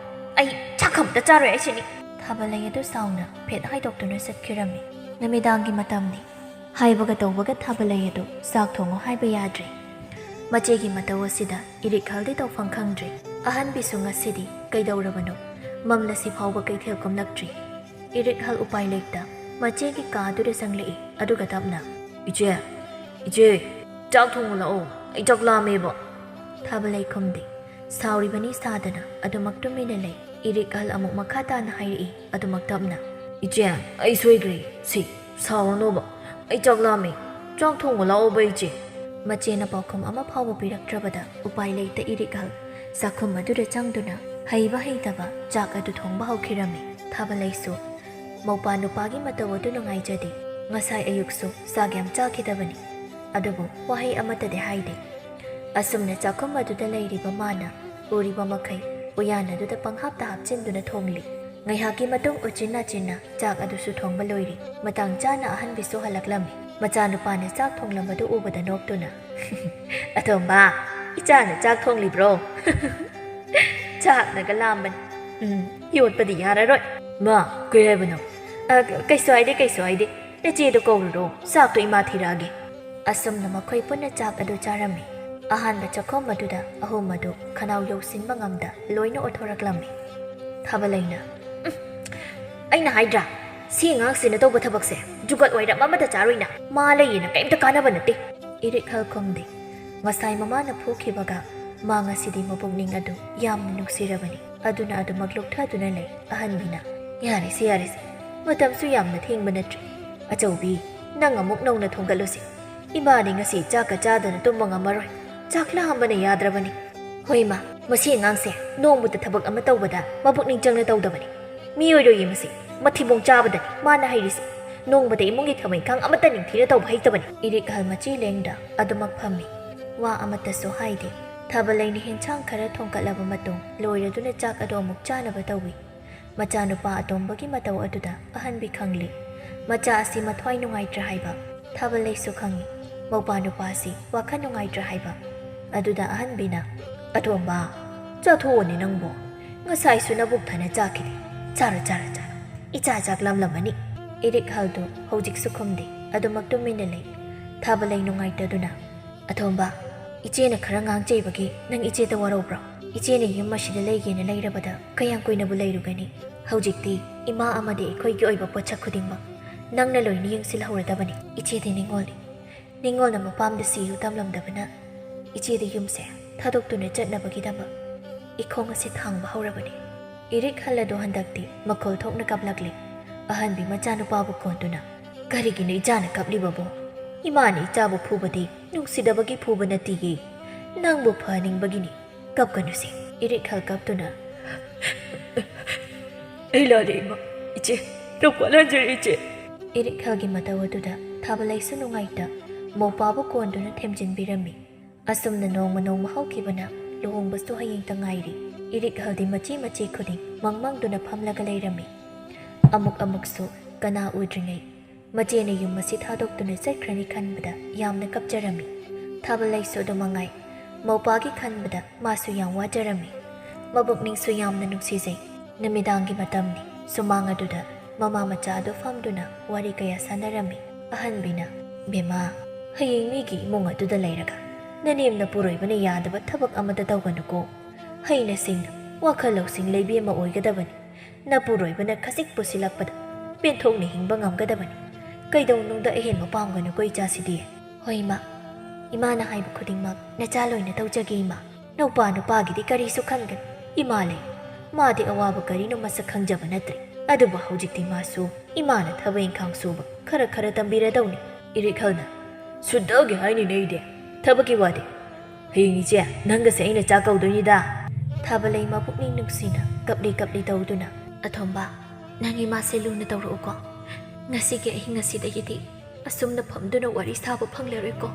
ꯑꯩ ꯆꯥꯛ ꯑꯝꯇ ꯆꯥꯔꯣꯏ ꯍꯥꯏꯁꯤꯅꯤ꯫" ꯊꯥꯕꯂꯩ ꯑꯗꯨ ꯁꯥꯎꯅ ꯐꯦꯠ ꯍꯥꯏꯗꯣꯛꯇꯨꯅ ꯆꯠꯈꯤꯔꯝꯃꯤ꯫ ꯅꯨꯃꯤꯗꯥꯡꯒꯤ ꯃꯇꯝꯅꯤ꯫ ꯍꯥꯏꯕꯒ ꯇꯧꯕꯒ ꯊꯥꯕꯂꯩ ꯑꯗꯨ ꯆꯥꯛ ꯊꯣꯡꯉꯨ ꯍꯥꯏꯕ ꯌꯥꯗ꯭ꯔꯦ꯫ ꯃꯆꯦꯒꯤ ꯃꯇꯧ ꯑꯁꯤꯗ ꯏꯔꯤꯛꯍꯜꯗꯤ ꯇꯧꯐꯝ ꯈꯪꯗ꯭ꯔꯦ꯫ ꯑꯍꯟꯕꯤꯁꯨ ꯉꯁꯤꯗꯤ ꯀꯩꯗꯧꯔꯕꯅꯣ? ꯃꯝꯂꯁꯤ ꯐꯥꯎꯕ ꯀꯩꯊꯦꯜ ꯀꯨꯝꯂꯛꯇ꯭ꯔꯤ꯫ ꯏꯔꯤꯛꯍꯜ ꯎꯄꯥꯏ ꯂꯩꯇ ꯃꯆꯦꯒꯤ ꯀꯥꯗꯨꯗ ꯆꯪꯂꯛꯏ, ꯑꯗꯨꯒ ꯇꯞꯅ, "ꯏꯆꯦ, ꯏꯆꯦ, ꯆꯥꯛ ꯊꯣꯡꯉꯨ ꯂꯥꯛꯑꯣ, ꯑꯩ ꯆꯥꯛ ꯂꯥꯝꯃꯦꯕ"꯫ ꯊꯥꯕꯂꯩ ꯈꯨꯝꯗꯦ꯫ ꯁꯥꯎꯔꯤꯕꯅꯤ ꯁꯥꯗꯅ ꯑꯗꯨꯃꯛ ꯇꯨꯃꯤꯟꯅ ꯂꯩ꯫ ꯏꯔꯤꯛꯍꯜ ꯑꯃꯨꯛ ꯃꯈꯥ ꯇꯥꯅ ꯍꯥꯏꯔꯛꯏ, ꯑꯗꯨꯃꯛ ꯇꯞꯅ, "ꯏꯆꯦ, ꯑꯩ ꯁꯣꯏꯈ꯭ꯔꯦ, ꯁꯤ ꯁꯥꯎꯔꯅꯣꯕ, ꯑꯩ ꯆꯥꯛ ꯂꯥꯝꯃꯦ, ꯆꯥꯛ ꯊꯣꯡꯉꯨ ꯂꯥꯛꯑꯣꯕ ꯏꯆꯦ"꯫ ꯃꯆꯦꯅ ꯄꯥꯎꯈꯨꯝ ꯑꯃ ꯐꯥꯎꯕ ꯄꯤꯔꯛꯇ꯭ꯔꯕꯗ ꯎꯄꯥꯏ ꯂꯩꯇ ꯏꯔꯤꯛꯍꯜ ꯆꯥꯛꯈꯨꯝ ꯑꯗꯨꯗ ꯆꯪꯗꯨꯅ ꯍꯩꯕ ꯍꯩꯇꯕ ꯆꯥꯛ ꯑꯗꯨ ꯊꯣꯡꯕ ꯍꯧꯈꯤꯔꯝꯃꯤ꯫ ꯊꯥꯕꯂꯩꯁꯨ ꯃꯧꯄꯥ ꯅꯨꯄꯥꯒꯤ ꯃꯇꯧ ꯑꯗꯨ ꯅꯨꯡꯉꯥꯏꯖꯗꯦ꯫ ꯉꯁꯥꯏ ꯑꯌꯨꯛꯁꯨ ꯆꯥꯛ ꯌꯥꯝ ꯆꯥꯈꯤꯗꯕꯅꯤ꯫ ꯑꯗꯨꯕꯨ ꯋꯥꯍꯩ ꯑꯃꯠꯇꯗꯤ ꯍꯥꯏꯗꯦ꯫ ꯑꯁꯨꯝꯅ ꯆꯥꯛꯈꯨꯝ ꯑꯗꯨꯗ ꯂꯩꯔꯤꯕ ꯃꯥꯅ ꯎꯔꯤꯕ ꯃꯈꯩ ꯎꯌꯥꯟ ꯑꯗꯨꯗ ꯄꯪꯍꯥꯞꯇ ꯍꯥꯞꯆꯤꯟꯗꯨꯅ ꯊꯣꯡꯂꯤ꯫ ꯉꯥꯏꯍꯥꯛꯀꯤ ꯃꯇꯨꯡ ꯎꯆꯤꯟ ꯅꯥꯆꯤꯟꯅ ꯆꯥꯛ ꯑꯗꯨꯁꯨ ꯊꯣꯡꯕ ꯂꯣꯏꯔꯤ꯫ ꯃꯇꯥꯡ ꯆꯥꯅ ꯑꯍꯟꯕꯤꯁꯨ ꯍꯜꯂꯛꯂꯝꯃꯤ꯫ ꯃꯆꯥꯅꯨꯄꯥꯅ ꯆꯥꯛ ꯊꯣꯡꯂꯝꯕꯗꯨ ꯎꯕꯗ ꯅꯣꯛꯇꯨꯅ, "ꯑꯇꯣꯝꯕ, ꯏꯆꯥꯅ ꯆꯥꯛ ꯊꯣꯡꯂꯤꯕ꯭ꯔꯣ?" "ꯆꯥꯛꯅꯒ ꯂꯥꯝꯕꯅꯤ꯫ ꯎꯝ, ꯌꯣꯠꯄꯗꯤ ꯌꯥꯔꯔꯣꯏ"꯫ "ꯃꯥ, ꯀꯩ ꯍꯥꯏꯕꯅꯣ?" "ꯑ, ꯀꯩꯁꯨ ꯍꯥꯏꯗꯦ, ꯀꯩꯁꯨ ꯍꯥꯏꯗꯦ꯫ ꯅꯆꯦꯗꯣ ꯀꯧꯔꯨꯔꯣ, ꯆꯥꯛꯇꯣ ꯏꯃꯥ ꯊꯤꯔꯛꯑꯒꯦ"꯫ ꯑꯁꯨꯝꯅ ꯃꯈꯣꯏ ꯄꯨꯟꯅ ꯆꯥꯛ ꯑꯗꯨ ꯆꯥꯔꯝꯃꯤ꯫ ꯑꯍꯥꯟꯕ ꯆꯥꯛꯈꯨꯝ ꯑꯗꯨꯗ ꯑꯍꯨꯝ ꯑꯗꯨ ꯈꯅꯥꯎ ꯌꯧꯁꯤꯟꯕ ꯉꯝꯗ ꯂꯣꯏꯅ ꯑꯣꯊꯣꯔꯛꯂꯝꯃꯤ꯫ ꯊꯥꯕꯂꯩꯅ, "ꯎꯝ, ꯑꯩꯅ ꯍꯥꯏꯗ꯭ꯔꯥ, ꯁꯤ ꯑꯉꯥꯡꯁꯤꯅ ꯇꯧꯕ ꯊꯕꯛꯁꯦ ꯖꯨꯒꯠ ꯋꯥꯏꯔꯝ ꯑꯃꯗ ꯆꯥꯔꯣꯏꯅ, ꯃꯥ ꯂꯩꯌꯦꯅ ꯀꯩꯝꯇ ꯀꯥꯟꯅꯕ ꯅꯠꯇꯦ"꯫ ꯏꯔꯤꯛꯍꯜ ꯈꯨꯝꯗꯦ꯫ ꯉꯁꯥꯏ ꯃꯃꯥꯅ ꯐꯨꯈꯤꯕꯒ ꯃꯥ ꯉꯁꯤꯗꯤ ꯃꯕꯨꯛꯅꯤꯡ ꯑꯗꯨ ꯌꯥꯝꯅ ꯅꯨꯡꯁꯤꯔꯕꯅꯤ꯫ ꯑꯗꯨꯅ ꯑꯗꯨꯃꯛ ꯂꯨꯞꯊꯗꯨꯅ ꯂꯩ꯫ ꯑꯍꯟꯕꯤꯅ, "ꯌꯥꯔꯦꯁꯦ, ꯌꯥꯔꯦꯁꯦ, ꯃꯇꯝꯁꯨ ꯌꯥꯝꯅ ꯊꯦꯡꯕ ꯅꯠꯇ꯭ꯔꯤ꯫ ꯑꯆꯧꯕꯤ, ꯅꯪ ꯑꯃꯨꯛ ꯅꯧꯅ ꯊꯣꯡꯒꯠꯂꯨꯁꯦ꯫ ꯏꯃꯥꯗꯤ ꯉꯁꯤ ꯆꯥꯛꯀ ꯆꯥꯗꯅ ꯇꯨꯝꯕ ꯉꯝꯃꯔꯣꯏ꯫ ꯆꯥꯛ ꯂꯥꯝꯕꯅ ꯌꯥꯗ꯭ꯔꯕꯅꯤ"꯫ "ꯍꯣꯏ ꯏꯃꯥ, ꯃꯁꯤ ꯑꯉꯥꯡꯁꯦ ꯅꯣꯡꯃꯇ ꯊꯕꯛ ꯑꯃ ꯇꯧꯕꯗ ꯃꯕꯨꯛꯅꯤꯡ ꯆꯪꯅ ꯇꯧꯗꯕꯅꯤ꯫ ꯃꯤ ꯑꯣꯏꯔꯣꯏꯌꯦ ꯃꯁꯤ, ꯃꯊꯤꯕꯣꯡ ꯆꯥꯕꯗꯅꯤ ꯃꯥꯅ ꯍꯩꯔꯤꯁꯦ꯫ ꯅꯣꯡꯃꯇ ꯏꯃꯨꯡꯒꯤ ꯊꯕꯛ ꯏꯪꯈꯥꯡ ꯑꯃꯠꯇ ꯅꯤꯡꯊꯤꯅ ꯇꯧꯕ ꯍꯩꯇꯕꯅꯤ"꯫ ꯏꯔꯤꯛꯍꯜ ꯃꯆꯤ ꯂꯦꯡꯗ ꯑꯗꯨꯃꯛ ꯐꯝꯃꯤ꯫ ꯋꯥ ꯑꯃꯠꯇꯁꯨ ꯍꯥꯏꯗꯦ꯫ ꯊꯥꯕꯂꯩꯅ ꯍꯦꯟꯁꯥꯡ ꯈꯔ ꯊꯣꯡꯀꯠꯂꯕ ꯃꯇꯨꯡ ꯂꯣꯏꯔꯗꯨꯅ ꯆꯥꯛ ꯑꯗꯨ ꯑꯃꯨꯛ ꯆꯥꯅꯕ ꯇꯧꯏ꯫ ꯃꯆꯥꯅꯨꯄꯥ ꯑꯇꯣꯝꯕꯒꯤ ꯃꯇꯧ ꯑꯗꯨꯗ ꯑꯍꯟꯕꯤ ꯈꯪꯂꯤ꯫ ꯃꯆꯥ ꯑꯁꯤ ꯃꯊ꯭ꯋꯥꯏ ꯅꯨꯡꯉꯥꯏꯇ꯭ꯔꯦ ꯍꯥꯏꯕ ꯊꯥꯕꯂꯩꯁꯨ ꯈꯪꯏ꯫ ꯃꯧꯄꯥ ꯅꯨꯄꯥ ꯑꯁꯤ ꯋꯥꯈꯜ ꯅꯨꯡꯉꯥꯏꯇ꯭ꯔꯦ ꯍꯥꯏꯕ꯫ ꯑꯗꯨꯗ ꯑꯍꯟꯕꯤꯅ, "ꯑꯇꯣꯝꯕ, ꯆꯥꯊꯣꯛꯑꯣꯅꯦ ꯅꯪꯕꯣ꯫ ꯉꯁꯥꯏꯁꯨ ꯅꯕꯨꯛ ꯊꯟꯅ ꯆꯥꯈꯤꯗꯦ꯫ ꯆꯥꯔꯣ, ꯆꯥꯔꯣ, ꯆꯥꯔꯣ꯫ ꯏꯆꯥ ꯆꯥꯛ ꯂꯥꯝꯂꯝꯃꯅꯤ"꯫ ꯏꯔꯤꯛꯍꯜꯗꯨ ꯍꯧꯖꯤꯛꯁꯨ ꯈꯨꯝꯗꯦ꯫ ꯑꯗꯨꯃꯛ ꯇꯨꯃꯤꯟꯅ ꯂꯩ꯫ ꯊꯥꯕꯂꯩ ꯅꯨꯡꯉꯥꯏꯇꯗꯨꯅ, "ꯑꯇꯣꯝꯕ, ꯏꯆꯦꯅ ꯈꯔ ꯉꯥꯡ ꯆꯩꯕꯒꯤ ꯅꯪ ꯏꯆꯦꯗ ꯋꯥꯔꯧꯕ꯭ꯔꯣ?" ꯏꯆꯦꯅ ꯌꯨꯝ ꯑꯁꯤꯗ ꯂꯩꯒꯦꯅ ꯂꯩꯔꯕꯗ ꯀꯌꯥꯝ ꯀꯨꯏꯅꯕꯨ ꯂꯩꯔꯨꯒꯅꯤ? ꯍꯧꯖꯤꯛꯇꯤ ꯏꯃꯥ ꯑꯃꯗꯤ ꯑꯩꯈꯣꯏꯒꯤ ꯑꯣꯏꯕ ꯄꯣꯠꯁꯛ ꯈꯨꯗꯤꯡꯃꯛ ꯅꯪꯅ ꯂꯣꯏꯅ ꯌꯦꯡꯁꯤꯜꯍꯧꯔꯗꯕꯅꯤ꯫ ꯏꯆꯦꯗꯤ ꯅꯤꯡꯉꯣꯜꯅꯤ꯫ ꯅꯤꯡꯉꯣꯜꯅ ꯃꯄꯥꯝꯗ ꯁꯤꯌꯨ ꯇꯝꯂꯝꯗꯕꯅ ꯏꯆꯦꯗꯤ ꯌꯨꯝꯁꯦ ꯊꯥꯗꯣꯛꯇꯨꯅ ꯆꯠꯅꯕꯒꯤꯗꯃꯛ ꯏꯈꯣꯡ ꯑꯁꯦ ꯊꯥꯡꯕ ꯍꯧꯔꯕꯅꯤ꯫ ꯏꯔꯤꯛ ꯍꯜ ꯑꯗꯨ ꯍꯟꯗꯛꯇꯤ ꯃꯈꯣꯜ ꯊꯣꯛꯅ ꯀꯞꯂꯛꯂꯤ꯫ ꯑꯍꯟꯕꯤ ꯃꯆꯥꯅꯨꯄꯥꯕꯨ ꯀꯣꯟꯗꯨꯅ, "ꯀꯔꯤꯒꯤꯅꯣ ꯏꯆꯥꯅ ꯀꯞꯂꯤꯕꯕꯣ? ꯏꯃꯥꯅ ꯏꯆꯥꯕꯨ ꯐꯨꯕꯗꯤ ꯅꯨꯡꯁꯤꯗꯕꯒꯤ ꯐꯨꯕ ꯅꯠꯇꯤꯌꯦ, ꯅꯪꯕꯨ ꯐꯍꯟꯅꯤꯡꯕꯒꯤꯅꯤ꯫ ꯀꯞꯀꯅꯨꯁꯦ꯫" ꯏꯔꯤꯛ ꯍꯜ ꯀꯞꯇꯨꯅ, "ꯑꯩ ꯂꯥꯜꯂꯦ ꯏꯃꯥ, ꯏꯆꯦ, ꯅꯧꯄꯥ ꯂꯥꯟꯖꯔꯦ ꯏꯆꯦ꯫" ꯏꯔꯤꯛ ꯍꯜꯒꯤ ꯃꯇꯧ ꯑꯗꯨꯗ ꯊꯥꯕꯂꯩꯁꯨ ꯅꯨꯡꯉꯥꯏꯇ ꯃꯧꯄꯥꯕꯨ ꯀꯣꯟꯗꯨꯅ ꯊꯦꯝꯖꯤꯟꯕꯤꯔꯝꯃꯤ꯫ ꯑꯁꯨꯝꯅ ꯅꯣꯡꯃ ꯅꯣꯡꯃ ꯍꯧꯈꯤꯕꯅ ꯂꯨꯍꯣꯡꯕꯁꯨ ꯍꯌꯦꯡꯇ ꯉꯥꯏꯔꯤ꯫ ꯏꯔꯤꯛ ꯍꯜꯗꯤ ꯃꯆꯦ ꯃꯆꯦ ꯈꯨꯗꯤꯡ ꯃꯪꯃꯪꯗꯨꯅ ꯐꯝꯂꯒ ꯂꯩꯔꯝꯃꯤ꯫ ꯑꯃꯨꯛ ꯑꯃꯨꯛꯁꯨ ꯀꯅꯥ ꯎꯗ꯭ꯔꯤꯉꯩ ꯃꯆꯦꯅ ꯌꯨꯝ ꯑꯁꯤ ꯊꯥꯗꯣꯛꯇꯨꯅ ꯆꯠꯈ꯭ꯔꯅꯤ ꯈꯟꯕꯗ ꯌꯥꯝꯅ ꯀꯞꯆꯔꯝꯃꯤ꯫ ꯊꯥꯕꯂꯩꯁꯨ ꯑꯗꯨ ꯃꯉꯥꯏ꯫ ꯃꯧꯄꯥꯒꯤ ꯈꯟꯕꯗ ꯃꯥꯁꯨ ꯌꯥꯝ ꯋꯥꯖꯔꯝꯃꯤ꯫ ꯃꯕꯨꯛꯅꯤꯡꯁꯨ ꯌꯥꯝꯅ ꯅꯨꯡꯁꯤꯖꯩ꯫ ꯅꯨꯃꯤꯗꯥꯡꯒꯤ ꯃꯇꯝꯅꯤ꯫ ꯁꯨꯃꯥꯡ ꯑꯗꯨꯗ ꯃꯃꯥ ꯃꯆꯥ ꯑꯗꯨ ꯐꯝꯗꯨꯅ ꯋꯥꯔꯤ ꯀꯌꯥ ꯁꯥꯟꯅꯔꯝꯃꯤ꯫ ꯑꯍꯟꯕꯤꯅ, "ꯕꯦꯝꯃ, ꯍꯌꯦꯡ ꯃꯤꯒꯤ ꯏꯃꯨꯡ ꯑꯗꯨꯗ ꯂꯩꯔꯒ ꯅꯅꯦꯝ ꯅꯄꯨꯔꯣꯏꯕꯅ ꯌꯥꯗꯕ ꯊꯕꯛ ꯑꯃꯇ ꯇꯧꯒꯅꯨꯀꯣ꯫ ꯍꯩꯅ ꯁꯤꯡꯅ ꯋꯥꯈꯜ ꯂꯧꯁꯤꯡ ꯂꯩꯕꯤ ꯑꯃ ꯑꯣꯏꯒꯗꯕꯅꯤ꯫ ꯅꯄꯨꯔꯣꯏꯕꯅ ꯈꯖꯤꯛ ꯄꯨꯁꯤꯜꯂꯛꯄꯗ ꯄꯦꯟꯊꯣꯛꯅ ꯍꯤꯡꯕ ꯉꯝꯒꯗꯕꯅꯤ꯫ ꯀꯩꯗꯧꯅꯨꯡꯗ ꯑꯍꯦꯟꯕ ꯄꯥꯝꯒꯅꯨꯀꯣ ꯏꯆꯥꯁꯤꯗꯤ꯫" "ꯍꯣꯏ ꯏꯃꯥ, ꯏꯃꯥꯅ ꯍꯥꯏꯕ ꯈꯨꯗꯤꯡꯃꯛ ꯅꯆꯥ ꯂꯣꯏꯅ ꯇꯧꯖꯒꯦ ꯏꯃꯥ꯫ ꯅꯧꯄꯥ ꯅꯨꯄꯥꯒꯤꯗꯤ ꯀꯔꯤꯁꯨ ꯈꯟꯒꯅꯨ꯫ ꯏꯃꯥ ꯂꯩ꯫ ꯃꯥꯗꯤ ꯑꯋꯥꯕ ꯀꯔꯤꯅꯣ ꯃꯁꯛ ꯈꯪꯖꯕ ꯅꯠꯇ꯭ꯔꯦ꯫ ꯑꯗꯨꯕꯨ ꯍꯧꯖꯤꯛꯇꯤ ꯃꯥꯁꯨ ꯏꯃꯥꯅ ꯊꯕꯛ ꯏꯪꯈꯥꯡ ꯁꯨꯕ ꯈꯔ ꯈꯔ ꯇꯝꯕꯤꯔꯗꯧꯅꯤ꯫" ꯏꯔꯤꯛ ꯍꯜꯅ, "ꯁꯨꯗꯒꯦ ꯍꯥꯏꯅꯤꯅꯦ ꯑꯩꯗꯤ꯫ ꯊꯕꯛꯀꯤ ꯋꯥꯗꯤ ꯍꯌꯦꯡ ꯏꯆꯦ ꯅꯪꯒꯁꯦ ꯑꯩꯅ ꯆꯥꯛ ꯀꯧꯗꯣꯏꯅꯤꯗ꯫" ꯊꯥꯕꯂꯩ ꯃꯕꯨꯛꯅꯤꯡ ꯅꯨꯡꯁꯤꯅ ꯀꯞꯂꯤ ꯀꯞꯂꯤ ꯇꯧꯗꯨꯅ, "ꯑꯊꯣꯝꯕ, ꯅꯪ ꯏꯃꯥꯁꯦ ꯂꯨꯅ ꯇꯧꯔꯛꯎꯀꯣ꯫ ꯉꯁꯤꯒꯤ ꯑꯍꯤꯡ ꯑꯁꯤꯗꯒꯤꯗꯤ ꯑꯁꯨꯝꯅ ꯐꯝꯗꯨꯅ ꯋꯥꯔꯤ ꯁꯥꯕ ꯐꯪꯂꯔꯣꯏꯀꯣ꯫"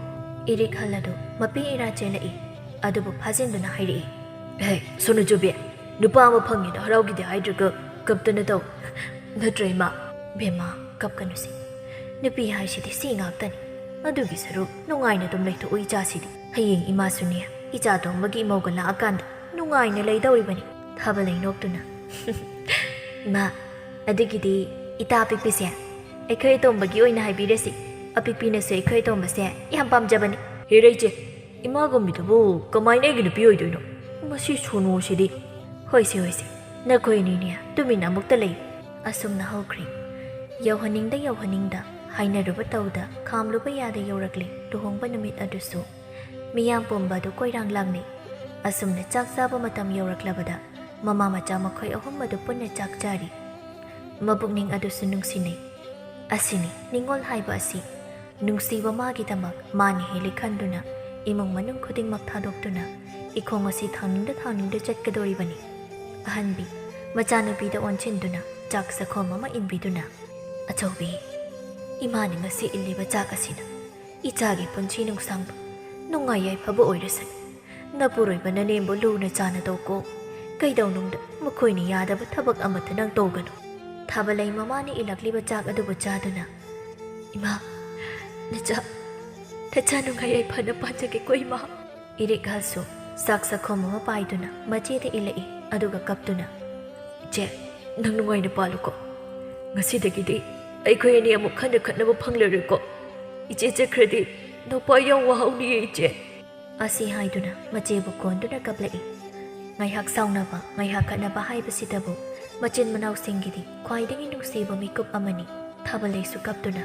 ꯏꯔꯤꯛ ꯍꯜ ꯑꯗꯨ ꯃꯄꯤ ꯏꯔꯥ ꯆꯦꯜꯂꯛꯏ꯫ ꯑꯗꯨꯕꯨ ꯐꯥꯖꯤꯟꯗꯨꯅ ꯍꯥꯏꯔꯛꯏ, "ꯍꯦ, ꯁꯣꯅꯨ ꯆꯨꯕꯤ, ꯅꯨꯄꯥ ꯑꯃ ꯐꯪꯉꯦꯅ ꯍꯔꯥꯎꯒꯤꯗꯦ ꯍꯥꯏꯗ꯭ꯔꯒ ꯀꯞꯇꯅ ꯇꯧ꯫ ꯅꯠꯇ꯭ꯔ ꯏꯃꯥ?" "ꯕꯦꯝꯃ, ꯀꯞꯀꯅꯨꯁꯦ꯫ ꯅꯨꯄꯤ ꯍꯥꯏꯁꯤꯗꯤ ꯁꯤ ꯉꯥꯛꯇꯅꯤ꯫ ꯑꯗꯨꯒꯤ ꯁꯔꯨꯛ ꯅꯨꯡꯉꯥꯏꯅ ꯑꯗꯨꯝ ꯂꯩꯊꯣꯛꯎ ꯏꯆꯥꯁꯤꯗꯤ꯫ ꯍꯌꯦꯡ ꯏꯃꯥꯁꯨꯅꯦ, ꯏꯆꯥ ꯑꯇꯣꯝꯕꯒꯤ ꯏꯃꯧꯒ ꯂꯥꯛꯑꯀꯥꯟꯗ ꯅꯨꯡꯉꯥꯏꯅ ꯂꯩꯗꯧꯔꯤꯕꯅꯤ꯫" ꯊꯥꯕꯂꯩ ꯅꯣꯛꯇꯨꯅ, "ꯏꯃꯥ, ꯑꯗꯨꯒꯤꯗꯤ ꯏꯇꯥ ꯑꯄꯤꯛꯄꯤꯁꯦ ꯑꯩꯈꯣꯏ ꯑꯇꯣꯝꯕꯒꯤ ꯑꯣꯏꯅ ꯍꯥꯏꯕꯤꯔꯁꯤ꯫ ꯑꯄꯤꯛꯄꯤꯅꯁꯨ ꯑꯩꯈꯣꯏ ꯑꯇꯣꯝꯕꯁꯦ ꯌꯥꯝ ꯄꯥꯝꯖꯕꯅꯤ꯫" "ꯍꯦꯔꯩ ꯏꯆꯦ, ꯏꯃꯥꯒꯨꯝꯕꯤꯗꯨꯕꯨ ꯀꯃꯥꯏꯅ ꯑꯩꯒꯤ ꯅꯨꯄꯤ ꯑꯣꯏꯗꯣꯏꯅꯣ? ꯃꯁꯤ ꯁꯣꯅꯨꯁꯤꯗꯤ꯫ "ꯍꯣꯏꯁꯦ, ꯍꯣꯏꯁꯦ, ꯅꯈꯣꯏ ꯑꯅꯤꯅꯦ ꯇꯨꯃꯤꯟꯅ ꯑꯃꯨꯛꯇ ꯂꯩ꯫" ꯑꯁꯨꯝꯅ ꯍꯧꯈ꯭ꯔꯦ꯫ ꯌꯧꯍꯟꯅꯤꯡꯗ ꯌꯧꯍꯟꯅꯤꯡꯗ, ꯍꯥꯏꯅꯔꯨꯕ ꯇꯧꯗ, ꯈꯥꯝꯂꯨꯕ ꯌꯥꯗ ꯌꯧꯔꯛꯂꯦ ꯂꯨꯍꯣꯡꯕ ꯅꯨꯃꯤꯠ ꯑꯗꯨꯁꯨ꯫ ꯃꯤꯌꯥꯝ ꯄꯨꯝꯕ ꯑꯗꯨ ꯀꯣꯏꯔꯥꯡ ꯂꯥꯡꯅꯩ꯫ ꯑꯁꯨꯝꯅ ꯆꯥꯛ ꯆꯥꯕ ꯃꯇꯝ ꯌꯧꯔꯛꯂꯕꯗ, ꯃꯃꯥ ꯃꯆꯥ ꯃꯈꯣꯏ ꯑꯍꯨꯝ ꯑꯗꯨ ꯄꯨꯟꯅ ꯆꯥꯛ ꯆꯥꯔꯤ꯫ ꯃꯕꯨꯛꯅꯤꯡ ꯑꯗꯨꯁꯨ ꯅꯨꯡꯁꯤꯅꯩ꯫ ꯑꯁꯤꯅꯤ ꯅꯤꯡꯉꯣꯜ ꯍꯥꯏꯕ ꯑꯁꯤ꯫ ꯅꯨꯡꯁꯤꯕ ꯃꯥꯒꯤꯗꯃꯛ ꯃꯥꯅ ꯍꯦꯜꯂꯤ ꯈꯟꯗꯨꯅ, ꯏꯃꯨꯡ ꯃꯅꯨꯡ ꯈꯨꯗꯤꯡꯃꯛ ꯊꯥꯗꯣꯛꯇꯨꯅ, ꯏꯈꯣꯡ ꯑꯁꯤ ꯊꯥꯡꯅꯤꯡꯗ ꯊꯥꯡꯅꯤꯡꯗ ꯆꯠꯀꯗꯧꯔꯤꯕꯅꯤ꯫ ꯑꯍꯟꯕꯤ, ꯃꯆꯥꯅꯨꯄꯤꯗ ꯑꯣꯟꯁꯤꯟꯗꯨꯅ ꯆꯥꯛ ꯆꯥꯛꯈꯣꯝ ꯑꯃ ꯏꯟꯕꯤꯗꯨꯅ, "ꯑꯆꯧꯕꯤ, ꯏꯃꯥꯅ ꯉꯁꯤ ꯏꯜꯂꯤꯕ ꯆꯥꯛ ꯑꯁꯤꯅ ꯏꯆꯥꯒꯤ ꯄꯨꯟꯁꯤ ꯅꯨꯡꯁꯥꯡꯕ, ꯅꯨꯡꯉꯥꯏ ꯌꯥꯏꯐꯕ ꯑꯣꯏꯔꯁꯅꯨ꯫ ꯅꯄꯨꯔꯣꯏꯕ ꯅꯅꯦꯝꯕꯨ ꯂꯨꯅ ꯆꯥꯅ ꯇꯧꯀꯣ꯫ ꯀꯩꯗꯧꯅꯨꯡꯗ ꯃꯈꯣꯏꯅ ꯌꯥꯗꯕ ꯊꯕꯛ ꯑꯃꯠꯇ ꯅꯪ ꯇꯧꯒꯅꯨ꯫" ꯊꯥꯕꯂꯩ ꯃꯃꯥꯅ ꯏꯜꯂꯛꯂꯤꯕ ꯆꯥꯛ ꯑꯗꯨꯕꯨ ꯆꯥꯗꯨꯅ, "ꯏꯃꯥ, ꯅꯆꯥ, ꯅꯆꯥ ꯅꯨꯡꯉꯥꯏ ꯌꯥꯏꯐꯅ ꯄꯥꯟꯖꯒꯦꯀꯣ, ꯏꯃꯥ꯫" ꯏꯔꯤꯛꯍꯜꯁꯨ ꯆꯥꯛ ꯆꯥꯛꯈꯣꯝ ꯑꯃ ꯄꯥꯏꯗꯨꯅ ꯃꯆꯦꯗ ꯏꯜꯂꯛꯏ, ꯑꯗꯨꯒ ꯀꯞꯇꯨꯅ, "ꯏꯆꯦ, ꯅꯪ ꯅꯨꯡꯉꯥꯏꯅ ꯄꯥꯜꯂꯨꯀꯣ꯫ ꯉꯁꯤꯗꯒꯤꯗꯤ ꯑꯩꯈꯣꯏ ꯑꯅꯤ ꯑꯃꯨꯛ ꯍꯟꯅ ꯈꯠꯅꯕ ꯐꯪꯂꯔꯣꯏꯀꯣ꯫ ꯏꯆꯦ ꯆꯠꯈ꯭ꯔꯗꯤ ꯅꯨꯄꯥ ꯌꯥꯝ ꯋꯥꯍꯧꯅꯤꯌꯦ, ꯏꯆꯦ꯫" ꯑꯁꯤ ꯍꯥꯏꯗꯨꯅ ꯃꯆꯦꯕꯨ ꯀꯣꯟꯗꯨꯅ ꯀꯞꯂꯛꯏ꯫ ꯉꯥꯏꯍꯥꯛ ꯁꯥꯎꯅꯕ, ꯉꯥꯏꯍꯥꯛ ꯈꯠꯅꯕ ꯍꯥꯏꯕꯁꯤꯗꯕꯨ ꯃꯆꯤꯟ ꯃꯅꯥꯎꯁꯤꯡꯒꯤꯗꯤ ꯈ꯭ꯋꯥꯏꯗꯒꯤ ꯅꯨꯡꯁꯤꯕ ꯃꯤꯀꯨꯞ ꯑꯃꯅꯤ꯫ ꯊꯥꯕꯂꯩꯁꯨ ꯀꯞꯇꯨꯅ,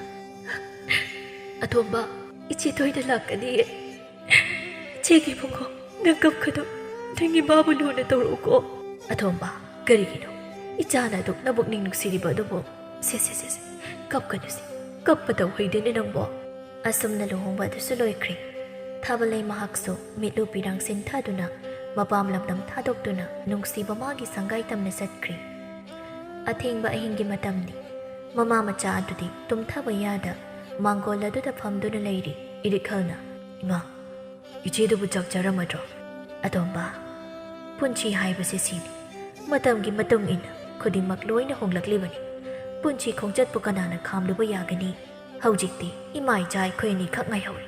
"ꯑꯇꯣꯝꯕ, ꯏꯆꯦ ꯇꯣꯏꯅ ꯂꯥꯛꯀꯅꯤꯌꯦ꯫ ꯏꯆꯦꯒꯤ ꯏꯕꯨꯡꯉꯣ, ꯅꯪ ꯀꯞꯀꯅꯨ꯫ ꯅꯪ ꯏꯃꯥꯕꯨ ꯂꯨꯅ ꯇꯧꯔꯛꯎꯀꯣ꯫" "ꯑꯇꯣꯝꯕ, ꯀꯔꯤꯒꯤꯅꯣ ꯏꯆꯥꯅ ꯑꯗꯨꯛ ꯅꯕꯨꯛꯅꯤꯡ ꯅꯨꯡꯁꯤꯔꯤꯕ ꯑꯗꯨꯕꯨ? ꯁꯦ, ꯁꯦ, ꯁꯦ, ꯁꯦ, ꯀꯞꯀꯅꯨꯁꯦ꯫ ꯀꯞꯄ ꯇꯧꯍꯩꯗꯦꯅꯦ ꯅꯪꯕꯣ꯫" ꯑꯁꯨꯝꯅ ꯂꯨꯍꯣꯡꯕ ꯑꯗꯨꯁꯨ ꯂꯣꯏꯈ꯭ꯔꯦ꯫ ꯊꯥꯕꯂꯩ ꯃꯍꯥꯛꯁꯨ ꯃꯤꯠꯂꯨ ꯄꯤꯔꯥꯡ ꯁꯤꯟꯊꯗꯨꯅ, ꯃꯄꯥꯝ ꯂꯝꯗꯝ ꯊꯥꯗꯣꯛꯇꯨꯅ ꯅꯨꯡꯁꯤꯕ ꯃꯥꯒꯤ ꯁꯪꯒꯥꯏ ꯇꯝꯅ ꯆꯠꯈ꯭ꯔꯦ꯫ ꯑꯊꯦꯡꯕ ꯑꯍꯤꯡꯒꯤ ꯃꯇꯝꯅꯤ꯫ ꯃꯃꯥ ꯃꯆꯥ ꯑꯗꯨꯗꯤ ꯇꯨꯝꯊꯕ ꯌꯥꯗ ꯃꯥꯡꯒꯣꯜ ꯑꯗꯨꯗ ꯐꯝꯗꯨꯅ ꯂꯩꯔꯤ꯫ ꯏꯔꯤꯛꯍꯜꯅ, "ꯏꯃꯥ, ꯏꯆꯦꯗꯨꯕꯨ ꯆꯥꯛ ꯆꯥꯔꯝꯃꯗ꯭ꯔꯣ?" "ꯑꯇꯣꯝꯕ, ꯄꯨꯟꯁꯤ ꯍꯥꯏꯕꯁꯦ ꯁꯤꯅꯤ꯫ ꯃꯇꯝꯒꯤ ꯃꯇꯨꯡ ꯏꯟꯅ ꯈꯨꯗꯤꯡꯃꯛ ꯂꯣꯏꯅ ꯍꯣꯡꯂꯛꯂꯤꯕꯅꯤ꯫ ꯄꯨꯟꯁꯤ ꯈꯣꯡꯆꯠꯄꯨ ꯀꯅꯥꯅ ꯈꯥꯝꯂꯨꯕ ꯌꯥꯒꯅꯤ? ꯍꯧꯖꯤꯛꯇꯤ ꯏꯃꯥ ꯏꯆꯥ ꯑꯩꯈꯣꯏ ꯑꯅꯤꯈꯛ ꯉꯥꯏꯍꯧꯔꯦ꯫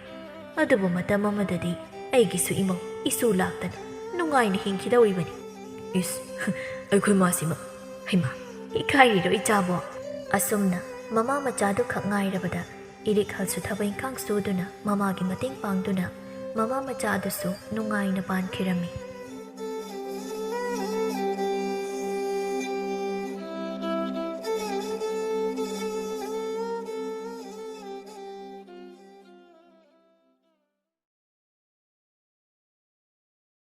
ꯑꯗꯨꯕꯨ ꯃꯇꯝ ꯑꯃꯗꯗꯤ ꯑꯩꯒꯤꯁꯨ ꯏꯃꯧ ꯏꯁꯨ ꯂꯥꯛꯇꯅ ꯅꯨꯡꯉꯥꯏꯅ ꯍꯤꯡꯈꯤꯗꯧꯔꯤꯕꯅꯤ꯫" "ꯏꯁ, ꯑꯩꯈꯣꯏ ꯃꯥꯁꯤꯃ꯫ ꯍꯩꯃꯥ, ꯏꯀꯥꯏꯔꯤꯔꯣ ꯏꯆꯥꯕꯣ?" ꯑꯁꯨꯝꯅ ꯃꯃꯥ ꯃꯆꯥꯗꯨ ꯈꯛ ꯉꯥꯏꯔꯕꯗ ꯏꯔꯤꯛꯍꯜꯁꯨ ꯊꯕꯛ ꯏꯪꯈꯥꯡ ꯁꯨꯗꯨꯅ ꯃꯃꯥꯒꯤ ꯃꯇꯦꯡ ꯄꯥꯡꯗꯨꯅ ꯃꯃꯥ ꯃꯆꯥ ꯑꯗꯨꯁꯨ ꯅꯨꯡꯉꯥꯏꯅ ꯄꯥꯟꯈꯤꯔꯝꯃꯤ꯫